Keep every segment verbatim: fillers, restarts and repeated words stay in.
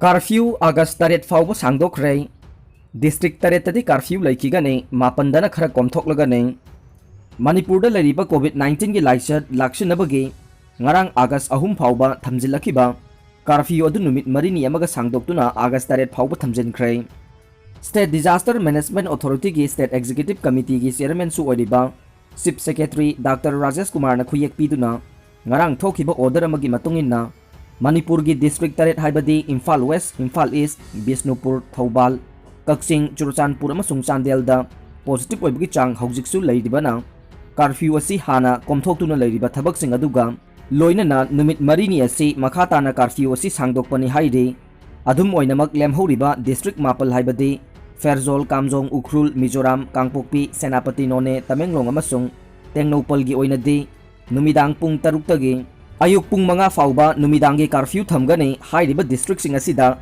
Curfew August ꯇꯔꯦꯠ ꯐꯥꯎꯕ ꯁꯥꯡꯗꯣꯛꯈ꯭ꯔꯦ꯫ District ꯇꯔꯦꯠꯇꯗꯤ curfew ꯂꯩꯈꯤꯒꯅꯤ, ꯃꯥꯄꯟꯗꯅ ꯈꯔ ꯀꯣꯝꯊꯣꯛꯂꯒꯅꯤ꯫ ꯃꯅꯤꯄꯨꯔꯗ ꯂꯩꯔꯤꯕ COVID nineteen ꯒꯤ ꯂꯥꯏꯆꯠ ꯂꯥꯛꯁꯤꯟꯅꯕꯒꯤ ꯉꯔꯥꯡ August ꯑꯍꯨꯝ ꯐꯥꯎꯕ ꯊꯝꯖꯤꯜꯂꯛꯈꯤꯕ curfew ꯑꯗꯨ ꯅꯨꯃꯤꯠ ꯃꯔꯤꯅꯤ ꯑꯃꯒ ꯁꯥꯡꯗꯣꯛꯇꯨꯅ August ꯇꯔꯦꯠ ꯐꯥꯎꯕ ꯊꯝꯖꯤꯟꯈ꯭ꯔꯦ꯫ State Disaster Management Authority ꯒꯤ State Executive Committee ꯒꯤ Chairman ꯁꯨ ꯑꯣꯏꯔꯤꯕ Chief Secretary Doctor ꯔꯥꯖꯦꯁ ꯀꯨꯃꯥꯔꯅ ꯈꯨꯌꯦꯛ ꯄꯤꯗꯨꯅ ꯉꯔꯥꯡ ꯊꯣꯛꯈꯤꯕ order ꯑꯃꯒꯤ ꯃꯇꯨꯡ ꯏꯟꯅ, ꯃꯅꯤꯄꯨꯔꯒꯤ district ꯇꯔꯦꯠ, ꯍꯥꯏꯕꯗꯤ ꯏꯝꯐꯥꯜ West, ꯏꯝꯐꯥꯜ East, ꯕꯤꯁꯅꯨꯄꯨꯔ, ꯊꯧꯕꯥꯜ, ꯀꯛꯆꯤꯡ, ꯆꯨꯔꯆꯥꯟꯄꯨꯔ ꯑꯃꯁꯨꯡ ꯆꯥꯟꯗꯦꯜꯗ positive ꯑꯣꯏꯕꯒꯤ ꯆꯥꯡ ꯍꯧꯖꯤꯛꯁꯨ ꯂꯩꯔꯤꯕꯅ, curfew ꯑꯁꯤ ꯍꯥꯟꯅ ꯀꯣꯝꯊꯣꯛꯇꯨꯅ ꯂꯩꯔꯤꯕ ꯊꯕꯛꯁꯤꯡ ꯑꯗꯨꯒ ꯂꯣꯏꯅꯅ ꯅꯨꯃꯤꯠ ꯃꯔꯤꯅꯤ ꯑꯁꯤ ꯃꯈꯥ ꯇꯥꯅ curfew ꯑꯁꯤ ꯁꯥꯡꯗꯣꯛꯄꯅꯤ ꯍꯥꯏꯔꯤ꯫ ꯑꯗꯨꯝ ꯑꯣꯏꯅꯃꯛ, ꯂꯦꯝꯍꯧꯔꯤꯕ district ꯃꯥꯄꯜ, ꯍꯥꯏꯕꯗꯤ ꯐꯦꯔꯖꯣꯜ, ꯀꯥꯝꯖꯣꯡ, ꯎꯈ꯭ꯔꯨꯜ, ꯃꯤꯖꯣꯔꯥꯝ, ꯀꯥꯡꯄꯣꯛꯄꯤ, ꯁꯦꯅꯥꯄꯇꯤ, ꯅꯣꯅꯦ, ꯇꯃꯦꯡꯂꯣꯡ ꯑꯃꯁꯨꯡ ꯇꯦꯡꯅꯧꯄꯜꯒꯤ ꯑꯣꯏꯅꯗꯤ ꯅꯨꯃꯤꯗꯥꯡ ꯄꯨꯡ ꯇꯔꯨꯛꯇꯒꯤ ꯑꯌꯨꯛ ꯄꯨꯡ ꯃꯉꯥ ꯐꯥꯎꯕ ꯅꯨꯃꯤꯗꯥꯡꯒꯤ curfew ꯊꯝꯒꯅꯤ꯫ ꯍꯥꯏꯔꯤꯕ district ꯁꯤꯡ ꯑꯁꯤꯗ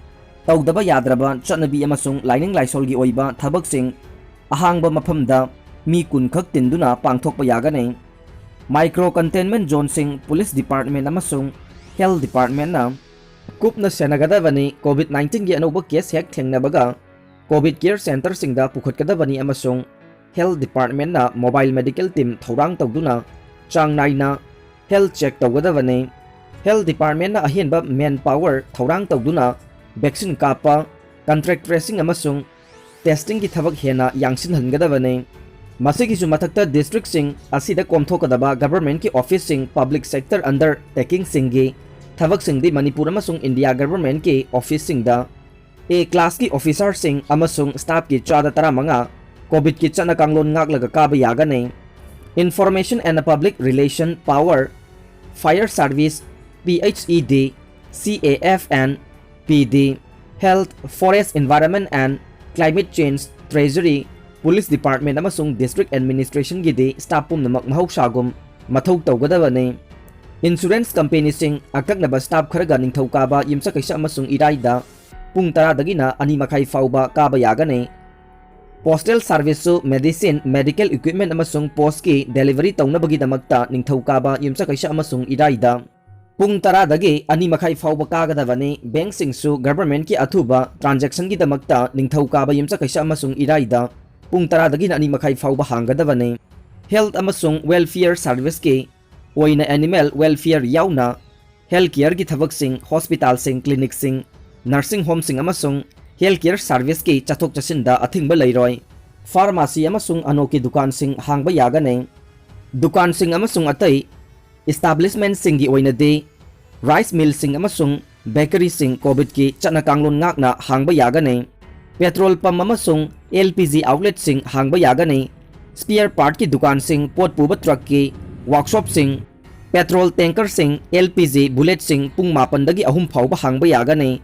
ꯇꯧꯗꯕ ꯌꯥꯗ꯭ꯔꯕ ꯆꯠꯅꯕꯤ ꯑꯃꯁꯨꯡ ꯂꯥꯏꯅꯤꯡ ꯂꯥꯏꯁꯣꯜꯒꯤ ꯑꯣꯏꯕ ꯊꯕꯛꯁꯤꯡ ꯑꯍꯥꯡꯕ ꯃꯐꯝꯗ ꯃꯤ ꯀꯨꯟ ꯈꯛ ꯇꯤꯟꯗꯨꯅ ꯄꯥꯡꯊꯣꯛꯄ ꯌꯥꯒꯅꯤ꯫ Micro containment zone ꯁꯤꯡ police department ꯑꯃꯁꯨꯡ health department ꯅ ꯀꯨꯞꯅ ꯁꯦꯟꯅꯒꯗꯕꯅꯤ꯫ COVID nineteen ꯒꯤ ꯑꯅꯧꯕ case ꯍꯦꯛ ꯊꯦꯡꯅꯕꯒ COVID care center ꯁꯤꯡꯗ ꯄꯨꯈꯠꯀꯗꯕꯅꯤ ꯑꯃꯁꯨꯡ health department ꯅ mobile medical team ꯊꯧꯔꯥꯡ ꯇꯧꯗꯨꯅ ꯆꯥꯡ ꯅꯥꯏꯅ health check ꯇꯧꯒꯗꯕꯅꯤ꯫ Health department ꯅ ꯑꯍꯦꯟꯕ man power ꯊꯧꯔꯥꯡ ꯇꯧꯗꯨꯅ vaccine ꯀꯥꯞꯄ, contact tracing ꯑꯃꯁꯨꯡ testing ꯒꯤ ꯊꯕꯛ ꯍꯦꯟꯅ ꯌꯥꯡꯁꯤꯟꯍꯟꯒꯗꯕꯅꯤ꯫ ꯃꯁꯤꯒꯤꯁꯨ ꯃꯊꯛꯇ, district ꯁꯤꯡ ꯑꯁꯤꯗ ꯀꯣꯝꯊꯣꯛꯀꯗꯕ government ꯀꯤ office ꯁꯤꯡ, public sector undertaking ꯁꯤꯡꯒꯤ ꯊꯕꯛꯁꯤꯡꯗꯤ ꯃꯅꯤꯄꯨꯔ ꯑꯃꯁꯨꯡ ꯏꯟꯗꯤꯌꯥ government ꯀꯤ office ꯁꯤꯡꯗ A class ꯀꯤ officer ꯁꯤꯡ ꯑꯃꯁꯨꯡ staff ꯀꯤ ꯆꯥꯗ ꯇꯔꯥꯃꯉꯥ COVID ꯀꯤ ꯆꯠꯅ ꯀꯥꯡꯂꯣꯟ ꯉꯥꯛꯂꯒ ꯀꯥꯕ ꯌꯥꯒꯅꯤ꯫ Information and Public Relation Power, Fire Service, P H E D, C A F and P D, Health, Forest, Environment and Climate Change, Treasury, Police Department ꯑꯃꯁꯨꯡ District Administration ꯒꯤꯗꯤ staff ꯄꯨꯝꯅꯃꯛ ꯃꯍꯧꯁꯥꯒꯨꯝ ꯃꯊꯧ ꯇꯧꯒꯗꯕꯅꯤ꯫ Insurance company ꯁꯤꯡ ꯑꯀꯛꯅꯕ staff ꯈꯔꯒ ꯅꯤꯡꯊꯧꯀꯥꯕ, ꯌꯨꯝꯁꯀꯩꯁ ꯑꯃꯁꯨꯡ ꯏꯔꯥꯏꯗ ꯄꯨꯡ ꯇꯔꯥꯗꯒꯤꯅ ꯑꯅꯤ ꯃꯈꯥꯏ ꯐꯥꯎꯕ ꯀꯥꯕ ꯌꯥꯒꯅꯤ꯫ Postal service ꯁꯨ medicine, medical equipment ꯑꯃꯁꯨꯡ post ꯀꯤ delivery ꯇꯧꯅꯕꯒꯤꯗꯃꯛꯇ ꯅꯤꯡꯊꯧꯀꯥꯕ, ꯌꯨꯝꯁꯀꯩꯁ ꯑꯃꯁꯨꯡ ꯏꯔꯥꯏꯗ ꯄꯨꯡ ꯇꯔꯥꯗꯒꯤ ꯑꯅꯤ ꯃꯈꯥꯏ ꯐꯥꯎꯕ ꯀꯥꯒꯗꯕꯅꯤ꯫ ꯕꯦꯡꯛꯁꯤꯡꯁꯨ ꯒꯚꯔꯟꯃꯦꯟꯠꯀꯤ ꯑꯊꯨꯕ ꯇ꯭ꯔꯥꯟꯖꯦꯛꯁꯟꯒꯤꯗꯃꯛꯇ ꯅꯤꯡꯊꯧꯀꯥꯕ, ꯌꯨꯝꯁꯀꯩꯁ ꯑꯃꯁꯨꯡ ꯏꯔꯥꯏꯗ ꯄꯨꯡ ꯇꯔꯥꯗꯒꯤꯅ ꯑꯅꯤ ꯃꯈꯥꯏ ꯐꯥꯎꯕ ꯍꯥꯡꯒꯗꯕꯅꯤ꯫ ꯍꯦꯜꯊ ꯑꯃꯁꯨꯡ ꯋꯦꯜꯐꯤꯌꯔ ꯁꯥꯔꯚꯤꯁꯀꯤ ꯑꯣꯏꯅ ꯑꯦꯅꯤꯃꯦꯜ ꯋꯦꯜꯐꯤꯌꯔ ꯌꯥꯎꯅ ꯍꯦꯜꯊ ꯀꯤꯌꯔꯒꯤ ꯊꯕꯛꯁꯤꯡ, ꯍꯣꯁꯄꯤꯇꯥꯜꯁꯤꯡ, ꯀ꯭ꯂꯤꯅꯤꯛꯁꯤꯡ, ꯅꯔꯁꯤꯡ ꯍꯣꯝꯁꯤꯡ ꯑꯃꯁꯨꯡ ꯍꯦꯜꯊ ꯀꯤꯌꯔ ꯁꯥꯔꯚꯤꯁꯀꯤ ꯆꯠꯊꯣꯛ ꯆꯠꯁꯤꯟꯗ ꯑꯊꯤꯡꯕ ꯂꯩꯔꯣꯏ꯫ ꯐꯥꯔꯃꯥꯁꯤ ꯑꯃꯁꯨꯡ ꯑꯅꯣꯛꯀꯤ ꯗꯨꯀꯥꯟꯁꯤꯡ ꯍꯥꯡꯕ ꯌꯥꯒꯅꯤ꯫ ꯗꯨꯀꯥꯟꯁꯤꯡ ꯑꯃꯁꯨꯡ ꯑꯇꯩ ꯏꯁꯇꯥꯕ꯭ꯂꯤꯁꯃꯦꯟꯠꯁꯤꯡꯒꯤ ꯑꯣꯏꯅꯗꯤ ꯔꯥꯏꯁ ꯃꯤꯜꯁꯤꯡ ꯑꯃꯁꯨꯡ ꯕꯦꯀꯔꯤꯁꯤꯡ ꯀꯣꯚꯤꯗꯀꯤ ꯆꯠꯅ ꯀꯥꯡꯂꯣꯟ ꯉꯥꯛꯅ ꯍꯥꯡꯕ ꯌꯥꯒꯅꯤ꯫ ꯄꯦꯇ꯭ꯔꯣꯜ ꯄꯝꯞ ꯑꯃꯁꯨꯡ ꯑꯦꯜ ꯄꯤ ꯖꯤ ꯑꯥꯎꯠꯂꯦꯠꯁꯤꯡ ꯍꯥꯡꯕ ꯌꯥꯒꯅꯤ꯫ ꯁ꯭ꯄꯤꯌꯔ ꯄꯥꯔꯠꯀꯤ ꯗꯨꯀꯥꯟꯁꯤꯡ, ꯄꯣꯠ ꯄꯨꯕ ꯇ꯭ꯔꯛꯀꯤ ꯋꯥꯔꯛꯁꯣꯞꯁꯤꯡ, ꯄꯦꯇ꯭ꯔꯣꯜ ꯇꯦꯡꯀꯔꯁꯤꯡ, ꯑꯦꯜ ꯄꯤ ꯖꯤ ꯕꯨꯂꯦꯠꯁꯤꯡ ꯄꯨꯡ ꯃꯥꯄꯟꯗꯒꯤ ꯑꯍꯨꯝ ꯐꯥꯎꯕ ꯍꯥꯡꯕ ꯌꯥꯒꯅꯤ꯫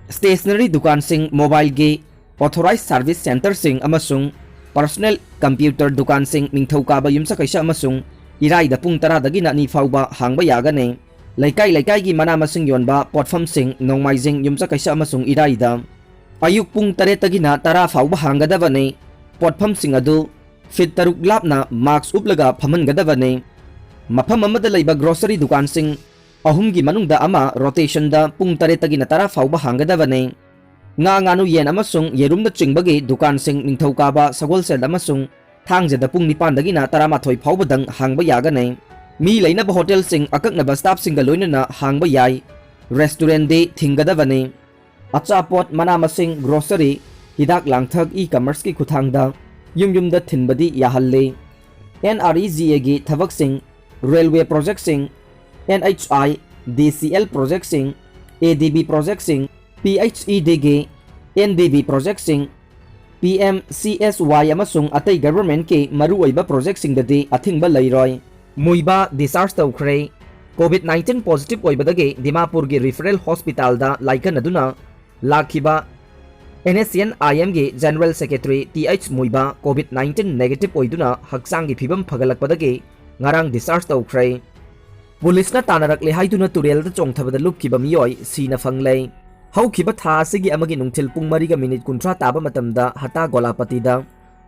ꯁ꯭ꯇꯦꯁꯅꯔꯤ ꯗꯨꯀꯥꯟꯁꯤꯡ, ꯃꯣꯕꯥꯏꯜꯒꯤ ꯑꯣꯊꯣꯔꯥꯏꯖ ꯁꯥꯔꯚꯤꯁ ꯁꯦꯟꯇꯔꯁꯤꯡ ꯑꯃꯁꯨꯡ ꯄꯔꯁꯣꯅꯦꯜ ꯀꯝꯄ꯭ꯌꯨꯇꯔ ꯗꯨꯀꯥꯟꯁꯤꯡ ꯅꯤꯡꯊꯧꯀꯥꯕ, ꯌꯨꯝꯁꯀꯩꯁ ꯑꯃꯁꯨꯡ ꯏꯔꯥꯏꯗ ꯄꯨꯡ ꯇꯔꯥꯗꯒꯤꯅ ꯑꯅꯤ ꯐꯥꯎꯕ ꯍꯥꯡꯕ ꯌꯥꯒꯅꯤ꯫ ꯂꯩꯀꯥꯏ ꯂꯩꯀꯥꯏꯒꯤ ꯃꯅꯥ ꯃꯁꯤꯡ ꯌꯣꯟꯕ ꯄꯣꯠꯐꯝꯁꯤꯡ ꯅꯣꯡꯃꯥꯏꯖꯤꯡ, ꯌꯨꯝꯁꯀꯩꯁ ꯑꯃꯁꯨꯡ ꯏꯔꯥꯏꯗ ꯑꯌꯨꯛ ꯄꯨꯡ ꯇꯔꯦꯠꯇꯒꯤꯅ ꯇꯔꯥ ꯐꯥꯎꯕ ꯍꯥꯡꯒꯗꯕꯅꯤ꯫ ꯄꯣꯠꯐꯝꯁꯤꯡ ꯑꯗꯨ ꯐꯤꯠ ꯇꯔꯨꯛ ꯂꯥꯞꯅ ꯃꯥꯁꯛ ꯎꯞꯂꯒ ꯐꯝꯍꯟꯒꯗꯕꯅꯤ꯫ ꯃꯐꯝ ꯑꯃꯗ ꯂꯩꯕ ꯒ꯭ꯔꯣꯁꯔꯤ ꯗꯨꯀꯥꯟꯁꯤꯡ ꯑꯍꯨꯝꯒꯤ ꯃꯅꯨꯡꯗ ꯑꯃ ꯔꯣꯇꯦꯁꯟꯗ ꯄꯨꯡ ꯇꯔꯦꯠꯇꯒꯤꯅ ꯇꯔꯥ ꯐꯥꯎꯕ ꯍꯥꯡꯒꯗꯕꯅꯤ꯫ ꯉꯥ, ꯉꯥꯅꯨ, ꯌꯦꯟ ꯑꯃꯁꯨꯡ ꯌꯦꯔꯨꯝꯅꯆꯤꯡꯕꯒꯤ ꯗꯨꯀꯥꯟꯁꯤꯡ ꯅꯤꯡꯊꯧꯀꯥꯕ, ꯁꯒꯣꯜꯁꯦꯜ ꯑꯃꯁꯨꯡ ꯊꯥꯡꯖꯗ ꯄꯨꯡ ꯅꯤꯄꯥꯟꯗꯒꯤꯅ ꯇꯔꯥꯃꯥꯊꯣꯏ ꯐꯥꯎꯕꯗꯪ ꯍꯥꯡꯕ ꯌꯥꯒꯅꯤ꯫ ꯃꯤ ꯂꯩꯅꯕ ꯍꯣꯇꯦꯜꯁꯤꯡ ꯑꯀꯛꯅꯕ ꯁ꯭ꯇꯥꯐꯁꯤꯡꯒ ꯂꯣꯏꯅꯅ ꯍꯥꯡꯕ ꯌꯥꯏ꯫ ꯔꯦꯁꯇꯨꯔꯦꯟꯗꯤ ꯊꯤꯡꯒꯗꯕꯅꯤ꯫ ꯑꯆꯥꯄꯣꯠ, ꯃꯅꯥ ꯃꯁꯤꯡ, ꯒ꯭ꯔꯣꯁꯔꯤ, ꯍꯤꯗꯥꯛ ꯂꯥꯡꯊꯛ, ꯏ-ꯀꯃꯔꯁꯀꯤ ꯈꯨꯠꯊꯥꯡꯗ ꯌꯨꯝ ꯌꯨꯝꯗ ꯊꯤꯟꯕꯗꯤ ꯌꯥꯍꯜꯂꯤ꯫ ꯑꯦꯟ ꯑꯥꯔ ꯏ ꯖꯤ ꯑꯦꯒꯤ ꯊꯕꯛꯁꯤꯡ, ꯔꯦꯜꯋꯦ ꯄ꯭ꯔꯣꯖꯦꯛꯁꯤꯡ, N H I D C L ꯄ꯭ꯔꯣꯖꯦꯛꯁꯤꯡ, ꯑꯦ ꯗꯤ ꯕꯤ ꯄ꯭ꯔꯣꯖꯦꯛꯁꯤꯡ, ꯄꯤ ꯑꯩꯆ ꯏ ꯗꯤꯒꯤ, ꯑꯦꯟ ꯗꯤ ꯕꯤ ꯄ꯭ꯔꯣꯖꯦꯛꯁꯤꯡ, ꯄꯤ ꯑꯦꯝ ꯁꯤ ꯑꯦꯁ ꯋꯥꯏ ꯑꯃꯁꯨꯡ ꯑꯇꯩ ꯒꯚꯔꯟꯃꯦꯟꯠꯀꯤ ꯃꯔꯨꯑꯣꯏꯕ ꯄ꯭ꯔꯣꯖꯦꯛꯁꯤꯡꯗꯗꯤ ꯑꯊꯤꯡꯕ ꯂꯩꯔꯣꯏ꯫ ꯃꯨꯏꯕꯥ ꯗꯤꯁꯆꯥꯔꯖ ꯇꯧꯈ꯭ꯔꯦ꯫ ꯀꯣꯚꯤꯗ ꯅꯥꯏꯟꯇꯤꯟ ꯄꯣꯖꯤꯇꯤꯚ ꯑꯣꯏꯕꯗꯒꯤ ꯗꯤꯃꯥꯄꯨꯔꯒꯤ ꯔꯤꯐꯔꯦꯜ ꯍꯣꯁꯄꯤꯇꯥꯜꯗ ꯂꯥꯏꯀꯠꯅꯗꯨꯅ ꯂꯥꯛꯈꯤꯕ N S C N I ꯑꯦꯝꯒꯤ general secretary T H Muivah COVID nineteen negative ꯑꯣꯏꯗꯨꯅ ꯍꯛꯆꯥꯡꯒꯤ ꯐꯤꯕꯝ ꯐꯒꯠꯂꯛꯄꯗꯒꯤ ꯉꯔꯥꯡ ꯗꯤꯁꯆꯥꯔꯖ ꯇꯧꯈ꯭ꯔꯦ꯫ ꯄꯨꯂꯤꯁꯅ ꯇꯥꯟꯅꯔꯛꯂꯦ ꯍꯥꯏꯗꯨꯅ ꯇꯨꯔꯦꯜꯗ ꯆꯣꯡꯊꯕꯗ ꯂꯨꯞꯈꯤꯕ ꯃꯤꯑꯣꯏ ꯁꯤꯅ ꯐꯪꯂꯦ꯫ ꯍꯧꯈꯤꯕ ꯊꯥ ꯑꯁꯤꯒꯤ ꯑꯃꯒꯤ ꯅꯨꯡꯊꯤꯜ ꯄꯨꯡ ꯃꯔꯤꯒ ꯃꯤꯅꯤꯠ ꯀꯨꯟꯊ꯭ꯔꯥ ꯇꯥꯕ ꯃꯇꯝꯗ ꯍꯇꯥ ꯒꯣꯂꯥꯄꯇꯤꯗ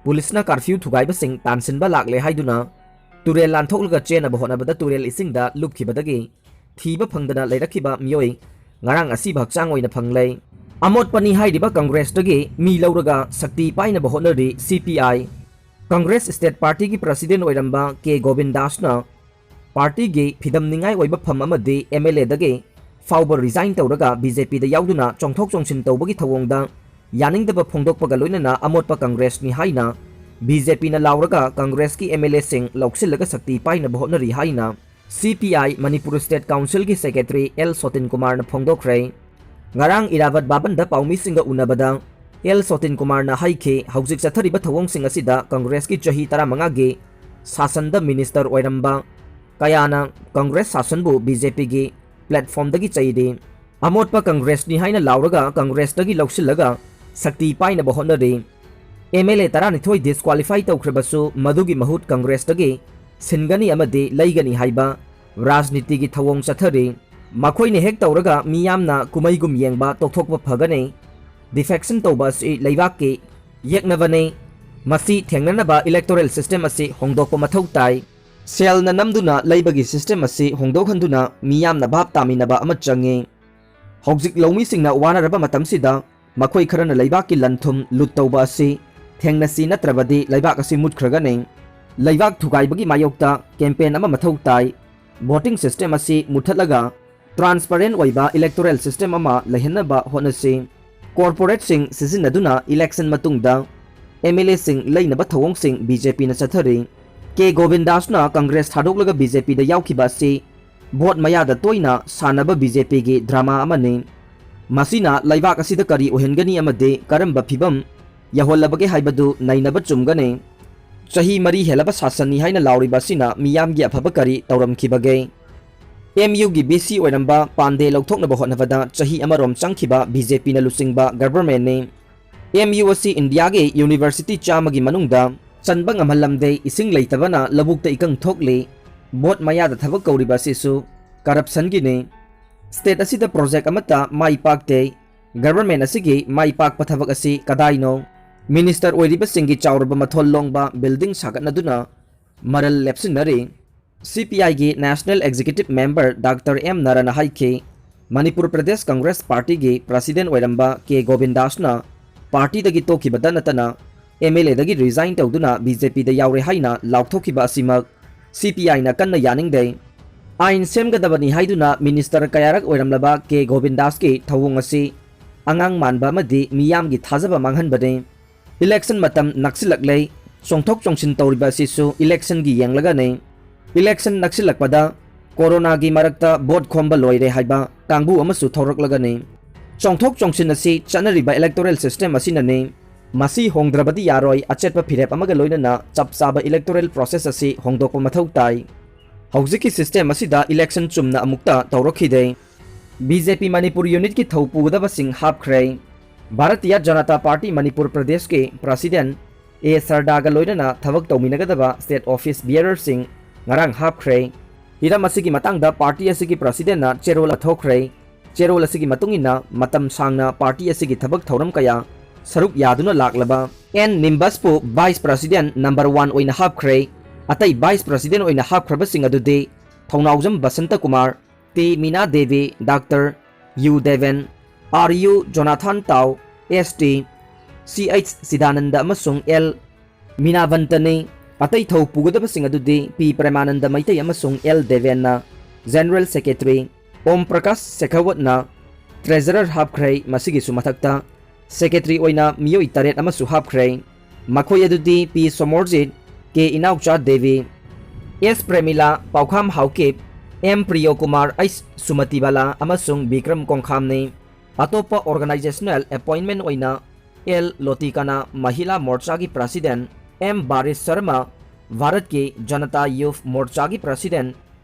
ꯄꯨꯂꯤꯁꯅ ꯀꯥꯔꯐ꯭ꯌꯨ ꯊꯨꯒꯥꯏꯕꯁꯤꯡ ꯇꯥꯟꯁꯤꯟꯕ ꯂꯥꯛꯂꯦ ꯍꯥꯏꯗꯨꯅ ꯇꯨꯔꯦꯜ ꯂꯥꯟꯊꯣꯛꯂꯒ ꯆꯦꯟꯅꯕ ꯍꯣꯠꯅꯕꯗ ꯇꯨꯔꯦꯜ ꯏꯁꯤꯡꯗ ꯂꯨꯞꯈꯤꯕꯗꯒꯤ ꯊꯤꯕ ꯐꯪꯗꯅ ꯂꯩꯔꯛꯈꯤꯕ ꯃꯤꯑꯣꯏ ꯉꯔꯥꯡ ꯑꯁꯤꯕ ꯍꯛꯆꯥꯡ ꯑꯣꯏꯅ ꯐꯪꯂꯦ꯫ ꯑꯃꯣꯠꯄꯅꯤ ꯍꯥꯏꯔꯤꯕ ꯀꯪꯒ꯭ꯔꯦꯁꯇꯒꯤ ꯃꯤ ꯂꯧꯔꯒ ꯁꯛꯇꯤ ꯄꯥꯏꯅꯕ ꯍꯣꯠꯅꯔꯤ ꯁꯤ ꯄꯤ ꯑꯥꯏ꯫ ꯀꯪꯒ꯭ꯔꯦꯁ ꯁ꯭ꯇꯦꯠ ꯄꯥꯔꯇꯤꯒꯤ ꯄ꯭ꯔꯁꯤꯗꯦꯟ ꯑꯣꯏꯔꯝꯕ ꯀꯦ ꯒꯣꯕꯤꯟꯗꯥꯁꯅ ꯄꯥꯔꯇꯤꯒꯤ ꯐꯤꯗꯝꯅꯤꯡꯉꯥꯏ ꯑꯣꯏꯕ ꯐꯝ ꯑꯃꯗꯤ ꯑꯦꯝ ꯑꯦꯜ ꯑꯦꯗꯒꯤ ꯐꯥꯎꯕ ꯔꯤꯖꯥꯏꯟ ꯇꯧꯔꯒ ꯕꯤ ꯖꯦ ꯄꯤꯗ ꯌꯥꯎꯗꯨꯅ ꯆꯣꯡꯊꯣꯛ ꯆꯣꯡꯁꯤꯟ ꯇꯧꯕꯒꯤ ꯊꯧꯑꯣꯡꯗ ꯌꯥꯅꯤꯡꯗꯕ ꯐꯣꯡꯗꯣꯛꯄꯒ ꯂꯣꯏꯅꯅ ꯑꯃꯣꯠꯄ ꯀꯪꯒ꯭ꯔꯦꯁꯅꯤ ꯍꯥꯏꯅ ꯕꯤ ꯖꯦ ꯄꯤꯅ ꯂꯥꯎꯔꯒ ꯀꯪꯒ꯭ꯔꯦꯁꯀꯤ ꯑꯦꯝ ꯑꯦꯜ ꯑꯦꯁꯤꯡ ꯂꯧꯁꯤꯜꯂꯒ ꯁꯛꯇꯤ ꯄꯥꯏꯅꯕ ꯍꯣꯠꯅꯔꯤ ꯍꯥꯏꯅ ꯁꯤ ꯄꯤ ꯑꯥꯏ ꯃꯅꯤꯄꯨꯔ ꯁ꯭ꯇꯦꯠ ꯀꯥꯎꯟꯁꯤꯜꯒꯤ ꯁꯦꯀ꯭ꯔꯦꯇꯔꯤ ꯑꯦꯜ ꯁꯣꯇꯤꯟ ꯀꯨꯃꯥꯔꯅ ꯐꯣꯡꯗꯣꯛꯈ꯭ꯔꯦ꯫ ꯉꯔꯥꯡ ꯏꯔꯥꯕꯠ ꯚꯕꯟꯗ ꯄꯥꯎꯃꯤꯁꯤꯡꯒ ꯎꯅꯕꯗ ꯑꯦꯜ ꯁꯣꯇꯤꯟ ꯀꯨꯃꯥꯔꯅ ꯍꯥꯏꯈꯤ, ꯍꯧꯖꯤꯛ ꯆꯠꯊꯔꯤꯕ ꯊꯧꯑꯣꯡꯁꯤꯡ ꯑꯁꯤꯗ ꯀꯪꯒ꯭ꯔꯦꯁꯀꯤ ꯆꯍꯤ ꯇꯔꯥꯃꯉꯥꯒꯤ ꯁꯥꯁꯟꯗ ꯃꯤꯅꯤꯁꯇꯔ ꯑꯣꯏꯔꯝꯕ ꯀꯌꯥꯅ ꯀꯪꯒ꯭ꯔꯦꯁ ꯁꯥꯁꯟꯕꯨ ꯕꯤ ꯖꯦ ꯄꯤꯒꯤ ꯄ꯭ꯂꯦꯠꯐꯣꯝꯗꯒꯤ ꯆꯩꯔꯤ꯫ ꯑꯃꯣꯠꯄ ꯀꯪꯒ꯭ꯔꯦꯁꯅꯤ ꯍꯥꯏꯅ ꯂꯥꯎꯔꯒ ꯀꯪꯒ꯭ꯔꯦꯁꯇꯒꯤ ꯂꯧꯁꯤꯜꯂꯒ ꯁꯛꯇꯤ ꯄꯥꯏꯅꯕ ꯍꯣꯠꯅꯔꯤ꯫ ꯑꯦꯝ ꯑꯦꯜ ꯑꯦ ꯇꯔꯥꯅꯤꯊꯣꯏ ꯗꯤꯁꯀ꯭ꯋꯥꯂꯤꯐꯥꯏ ꯇꯧꯈ꯭ꯔꯕꯁꯨ ꯃꯗꯨꯒꯤ ꯃꯍꯨꯠ ꯀꯪꯒ꯭ꯔꯦꯁꯇꯒꯤ ꯁꯤꯟꯒꯅꯤ ꯑꯃꯗꯤ ꯂꯩꯒꯅꯤ ꯍꯥꯏꯕ ꯔꯥꯖꯅꯤꯇꯤꯒꯤ ꯊꯧꯑꯣꯡ ꯆꯠꯊꯔꯤ꯫ ꯃꯈꯣꯏꯅ ꯍꯦꯛ ꯇꯧꯔꯒ ꯃꯤꯌꯥꯝꯅ ꯀꯨꯝꯍꯩꯒꯨꯝ ꯌꯦꯡꯕ ꯇꯣꯛꯊꯣꯛꯄ ꯐꯒꯅꯤ꯫ ꯗꯤꯐꯦꯛꯁꯟ ꯇꯧꯕ ꯑꯁꯤ ꯂꯩꯕꯥꯛꯀꯤ ꯌꯦꯛꯅꯕꯅꯤ꯫ ꯃꯁꯤ ꯊꯦꯡꯅꯅꯕ ꯏꯂꯦꯛꯇꯣꯔꯦꯜ ꯁꯤꯁꯇꯦꯝ ꯑꯁꯤ ꯍꯣꯡꯗꯣꯛꯄ ꯃꯊꯧ ꯇꯥꯏ꯫ ꯁꯦꯜꯅ ꯅꯝꯗꯨꯅ ꯂꯩꯕꯒꯤ ꯁꯤꯁꯇꯦꯝ ꯑꯁꯤ ꯍꯣꯡꯗꯣꯛꯍꯟꯗꯨꯅ ꯃꯤꯌꯥꯝꯅ ꯚꯥꯞ ꯇꯥꯃꯤꯟꯅꯕ ꯑꯃ ꯆꯪꯉꯤ꯫ ꯍꯧꯖꯤꯛ ꯂꯧꯃꯤꯁꯤꯡꯅ ꯋꯥꯅꯔꯕ ꯃꯇꯝꯁꯤꯗ ꯃꯈꯣꯏ ꯈꯔꯅ ꯂꯩꯕꯥꯛꯀꯤ ꯂꯟ ꯊꯨꯝ ꯂꯨꯠ ꯇꯧꯕ ꯑꯁꯤ ꯊꯦꯡꯅꯁꯤ, ꯅꯠꯇ꯭ꯔꯕꯗꯤ ꯂꯩꯕꯥꯛ ꯑꯁꯤ ꯃꯨꯠꯈ꯭ꯔꯒꯅꯤ꯫ ꯂꯩꯕꯥꯛ ꯊꯨꯒꯥꯏꯕꯒꯤ ꯃꯥꯌꯣꯛꯇ ꯀꯦꯝꯄꯦꯟ ꯑꯃ ꯃꯊꯧ ꯇꯥꯏ꯫ ꯚꯣꯇꯤꯡ ꯁꯤꯁꯇꯦꯝ ꯑꯁꯤ ꯃꯨꯠꯊꯠꯂꯒ ꯇ꯭ꯔꯥꯟꯁꯄꯔꯦꯟ ꯑꯣꯏꯕ ꯏꯂꯦꯛꯇꯣꯔꯦꯜ ꯁꯤꯁꯇꯦꯝ ꯑꯃ ꯂꯩꯍꯟꯅꯕ ꯍꯣꯠꯅꯁꯤ꯫ ꯀꯣꯔꯄꯣꯔꯦꯠꯁꯤꯡ ꯁꯤꯖꯤꯟꯅꯗꯨꯅ ꯏꯂꯦꯛꯁꯟ ꯃꯇꯨꯡꯗ ꯑꯦꯝ ꯑꯦꯜ ꯑꯦꯁꯤꯡ ꯂꯩꯅꯕ ꯊꯧꯑꯣꯡꯁꯤꯡ ꯕꯤ ꯖꯦ ꯄꯤꯅ ꯆꯠꯊꯔꯤ꯫ ꯀꯦ ꯒꯣꯕꯤꯟꯗꯥꯁꯅ ꯀꯪꯒ꯭ꯔꯦꯁ ꯊꯥꯗꯣꯛꯂꯒ ꯕꯤ ꯖꯦ ꯄꯤꯗ ꯌꯥꯎꯈꯤꯕ ꯑꯁꯤ ꯚꯣꯠ ꯃꯌꯥꯗ ꯇꯣꯏꯅ ꯁꯥꯟꯅꯕ ꯕꯤ ꯖꯦ ꯄꯤꯒꯤ ꯗ꯭ꯔꯃꯥ ꯑꯃꯅꯤ꯫ ꯃꯁꯤꯅ ꯂꯩꯕꯥꯛ ꯑꯁꯤꯗ ꯀꯔꯤ ꯑꯣꯏꯍꯟꯒꯅꯤ ꯑꯃꯗꯤ ꯀꯔꯝꯕ ꯐꯤꯚꯝ ꯌꯧꯍꯜꯂꯕꯒꯦ ꯍꯥꯏꯕꯗꯨ ꯅꯩꯅꯕ ꯆꯨꯝꯒꯅꯤ꯫ ꯆꯍꯤ ꯃꯔꯤ ꯍꯦꯜꯂꯕ ꯁꯥꯁꯟꯅꯤ ꯍꯥꯏꯅ ꯂꯥꯎꯔꯤꯕ ꯑꯁꯤꯅ ꯃꯤꯌꯥꯝꯒꯤ ꯑꯐꯕ ꯀꯔꯤ ꯇꯧꯔꯝꯈꯤꯕꯒꯦ? ꯑꯦꯝ ꯌꯨꯒꯤ ꯚꯤ ꯁꯤ ꯑꯣꯏꯔꯝꯕ ꯄꯥꯟꯗꯦ ꯂꯧꯊꯣꯛꯅꯕ ꯍꯣꯠꯅꯕꯗ ꯆꯍꯤ ꯑꯃꯔꯣꯝ ꯆꯪꯈꯤꯕ ꯕꯤ ꯖꯦ ꯄꯤꯅ ꯂꯨꯆꯤꯡꯕ ꯒꯚꯔꯟꯃꯦꯟꯠꯅꯤ꯫ ꯑꯦꯝ ꯌꯨ ꯑꯁꯤ ꯏꯟꯗꯤꯌꯥꯒꯤ ꯌꯨꯅꯤꯚꯔꯁꯤꯇꯤ ꯆꯥꯝꯃꯒꯤ ꯃꯅꯨꯡꯗ ꯆꯟꯕ ꯉꯝꯍꯜꯂꯝꯗꯦ, ꯏꯁꯤꯡ ꯂꯩꯇꯕꯅ ꯂꯧꯕꯨꯛꯇ ꯏꯀꯪ ꯊꯣꯛꯂꯤ, ꯚꯣꯠ ꯃꯌꯥꯗ ꯊꯕꯛ ꯀꯧꯔꯤꯕ ꯑꯁꯤꯁꯨ ꯀꯔꯞꯁꯟꯒꯤꯅꯤ꯫ ꯁ꯭ꯇꯦꯠ ꯑꯁꯤꯗ ꯄ꯭ꯔꯣꯖꯦꯛ ꯑꯃꯠꯇ ꯃꯥꯏ ꯄꯥꯛꯇꯦ꯫ ꯒꯚꯔꯟꯃꯦꯟꯠ ꯑꯁꯤꯒꯤ ꯃꯥꯏ ꯄꯥꯛꯄ ꯊꯕꯛ ꯑꯁꯤ ꯀꯗꯥꯏꯅꯣ? ꯃꯤꯅꯤꯁꯇꯔ ꯑꯣꯏꯔꯤꯕꯁꯤꯡꯒꯤ ꯆꯥꯎꯔꯕ ꯃꯊꯣꯜ ꯂꯣꯡꯕ ꯕꯤꯜꯗꯤꯡ ꯁꯥꯒꯠꯅꯗꯨꯅ ꯃꯔꯜ ꯂꯦꯞꯁꯤꯟꯅꯔꯤ꯫ ꯁꯤ ꯄꯤ ꯑꯥꯏꯒꯤ National Executive Member Doctor M ꯅꯔꯥꯅ ꯍꯥꯏꯈꯤ, ꯃꯅꯤꯄꯨꯔ ꯄ꯭ꯔꯗꯦꯁ ꯀꯪꯒ꯭ꯔꯦꯁ ꯄꯥꯔꯇꯤꯒꯤ ꯄ꯭ꯔꯁꯤꯗꯦꯟ ꯑꯣꯏꯔꯝꯕ ꯀꯦ ꯒꯣꯕꯤꯟꯗꯥꯁꯅ ꯄꯥꯔꯇꯤꯗꯒꯤ ꯇꯣꯛꯈꯤꯕꯗ ꯅꯠꯇꯅ ꯑꯦꯝ ꯑꯦꯜ ꯑꯦꯗꯒꯤ ꯔꯤꯖꯥꯏꯟ ꯇꯧꯗꯨꯅ ꯕꯤ ꯖꯦ ꯄꯤꯗ ꯌꯥꯎꯔꯦ ꯍꯥꯏꯅ ꯂꯥꯎꯊꯣꯛꯈꯤꯕ ꯑꯁꯤꯃꯛ ꯁꯤ ꯄꯤ ꯑꯥꯏꯅ ꯀꯟꯅ ꯌꯥꯅꯤꯡꯗꯦ꯫ ꯑꯥꯏꯟ ꯁꯦꯝꯒꯗꯕꯅꯤ ꯍꯥꯏꯗꯨꯅ ꯃꯤꯅꯤꯁꯇꯔ ꯀꯌꯥꯔꯛ ꯑꯣꯏꯔꯝꯂꯕ ꯀꯦ ꯒꯣꯕꯤꯟꯗꯥꯁꯀꯤ ꯊꯧꯑꯣꯡ ꯑꯁꯤ ꯑꯉꯥꯡ ꯃꯥꯟꯕ ꯑꯃꯗꯤ ꯃꯤꯌꯥꯝꯒꯤ ꯊꯥꯖꯕ ꯃꯥꯡꯍꯟꯕꯅꯤ꯫ ꯏꯂꯦꯛꯁꯟ ꯃꯇꯝ ꯅꯛꯁꯤꯜꯂꯛꯂꯦ, ꯆꯣꯡꯊꯣꯛ ꯆꯣꯡꯁꯤꯟ ꯇꯧꯔꯤꯕ ꯑꯁꯤꯁꯨ ꯏꯂꯦꯛꯁꯟꯒꯤ ꯌꯦꯡꯂꯒꯅꯤ꯫ ꯏꯂꯦꯛꯁꯟ ꯅꯛꯁꯤꯜꯂꯛꯄꯗ ꯀꯣꯔꯣꯅꯥꯒꯤ ꯃꯔꯛꯇ ꯚꯣꯠ ꯈꯣꯝꯕ ꯂꯣꯏꯔꯦ ꯍꯥꯏꯕ ꯀꯥꯡꯕꯨ ꯑꯃꯁꯨ ꯊꯣꯔꯛꯂꯒꯅꯤ꯫ ꯆꯣꯡꯊꯣꯛ ꯆꯣꯡꯁꯤꯟ ꯑꯁꯤ ꯆꯠꯅꯔꯤꯕ electoral system ꯑꯁꯤꯅꯅꯤ꯫ ꯃꯁꯤ ꯍꯣꯡꯗ꯭ꯔꯕꯗꯤ ꯌꯥꯔꯣꯏ, ꯑꯆꯦꯠꯄ ꯐꯤꯔꯦꯞ ꯑꯃꯒ ꯂꯣꯏꯅꯅ ꯆꯞ ꯆꯥꯕ electoral process ꯑꯁꯤ ꯍꯣꯡꯗꯣꯛꯄ ꯃꯊꯧ ꯇꯥꯏ꯫ ꯍꯧꯖꯤꯛꯀꯤ system ꯑꯁꯤꯗ election ꯆꯨꯝꯅ ꯑꯃꯨꯛꯇ ꯇꯧꯔꯛꯈꯤꯗꯦ꯫ ꯕꯤ ꯖꯦ ꯄꯤ ꯃꯅꯤꯄꯨꯔ unitꯀꯤ ꯊꯧ ꯄꯨꯒꯗꯕꯁꯤꯡ ꯍꯥꯞꯈ꯭ꯔꯦ꯫ ꯚꯥꯔꯇꯤꯌꯥ ꯖꯅꯇꯥ ꯄꯥꯔꯇꯤ ꯃꯅꯤꯄꯨꯔ ꯄ꯭ꯔꯗꯦꯁꯀꯤ president ꯑꯦ ꯁꯔꯗꯥꯒ ꯂꯣꯏꯅꯅ ꯊꯕꯛ ꯇꯧꯃꯤꯟꯅꯒꯗꯕ state office bearerꯁꯤꯡ ꯉꯔꯥꯡ ꯍꯥꯞꯈ꯭ꯔꯦ꯫ ꯍꯤꯔꯝ ꯑꯁꯤꯒꯤ ꯃꯇꯥꯡꯗ ꯄꯥꯔꯇꯤ ꯑꯁꯤꯒꯤ presidentꯅ ꯆꯦꯔꯣꯜ ꯊꯣꯛꯈ꯭ꯔꯦ꯫ ꯆꯦꯔꯣꯜ ꯑꯁꯤꯒꯤ ꯃꯇꯨꯡ ꯏꯟꯅ ꯃꯇꯝ ꯁꯥꯡꯅ ꯄꯥꯔꯇꯤ ꯑꯁꯤꯒꯤ ꯊꯕꯛ ꯊꯧꯔꯝ ꯀꯌꯥ ꯁꯔꯨꯛ ꯌꯥꯗꯨꯅ ꯂꯥꯛꯂꯕ and ꯅꯤꯝꯕꯁꯄꯨ vice president number one ꯑꯣꯏꯅ ꯍꯥꯞꯈ꯭ꯔꯦ꯫ ꯑꯇꯩ vice president ꯑꯣꯏꯅ ꯍꯥꯞꯈ꯭ꯔꯕꯁꯤꯡ ꯑꯗꯨꯗꯤ ꯊꯧꯅꯥꯎꯖꯝ Basanta Kumar, T Mina Devi, doctor U Deben, R U Jonathan Tao, S T, ꯁꯤ ꯑꯩꯆ ꯁꯤꯗꯥꯅꯟꯗ ꯑꯃꯁꯨꯡ ꯑꯦꯜ ꯃꯤꯅꯥꯕꯟꯇꯅꯤ꯫ ꯑꯇꯩ ꯊꯧ ꯄꯨꯒꯗꯕꯁꯤꯡ ꯑꯗꯨꯗꯤ ꯄꯤ ꯄ꯭ꯔꯦꯃꯥꯅꯟꯗ ꯃꯩꯇꯩ ꯑꯃꯁꯨꯡ ꯑꯦꯜ ꯗꯦꯕꯦꯟꯅ general secretary, ꯑꯣꯝ ꯄ꯭ꯔꯀꯥꯁ ꯁꯦꯈꯥꯋꯠꯅ treasurer ꯍꯥꯞꯈ꯭ꯔꯦ꯫ ꯃꯁꯤꯒꯤꯁꯨ ꯃꯊꯛꯇ secretary ꯑꯣꯏꯅ ꯃꯤꯑꯣꯏ ꯇꯔꯦꯠ ꯑꯃꯁꯨ ꯍꯥꯞꯈ꯭ꯔꯦ꯫ ꯃꯈꯣꯏ ꯑꯗꯨꯗꯤ P Somorjit, K Inaocha Devi, S Premila, Paokham Haokip, M Priyokumar, H Sumatibala ꯑꯃꯁꯨꯡ ꯕꯤꯀ꯭ꯔꯝ ꯀꯣꯡꯈꯥꯝꯅꯤ꯫ ꯑꯇꯣꯞꯄ organizational appointment ꯑꯣꯏꯅ ꯑꯦꯜ ꯂꯣꯇꯤꯀꯥꯅꯥ, ꯃꯍꯤꯂꯥ ꯃꯣꯔꯆꯥꯒꯤ president, ꯑꯦꯝ ꯕꯥꯔꯤꯁ ꯁꯔꯃ, ꯚꯥꯔꯠꯀꯤ ꯖꯅꯇꯥ ꯌꯨꯊ ꯃꯣꯔꯆꯥꯒꯤ president,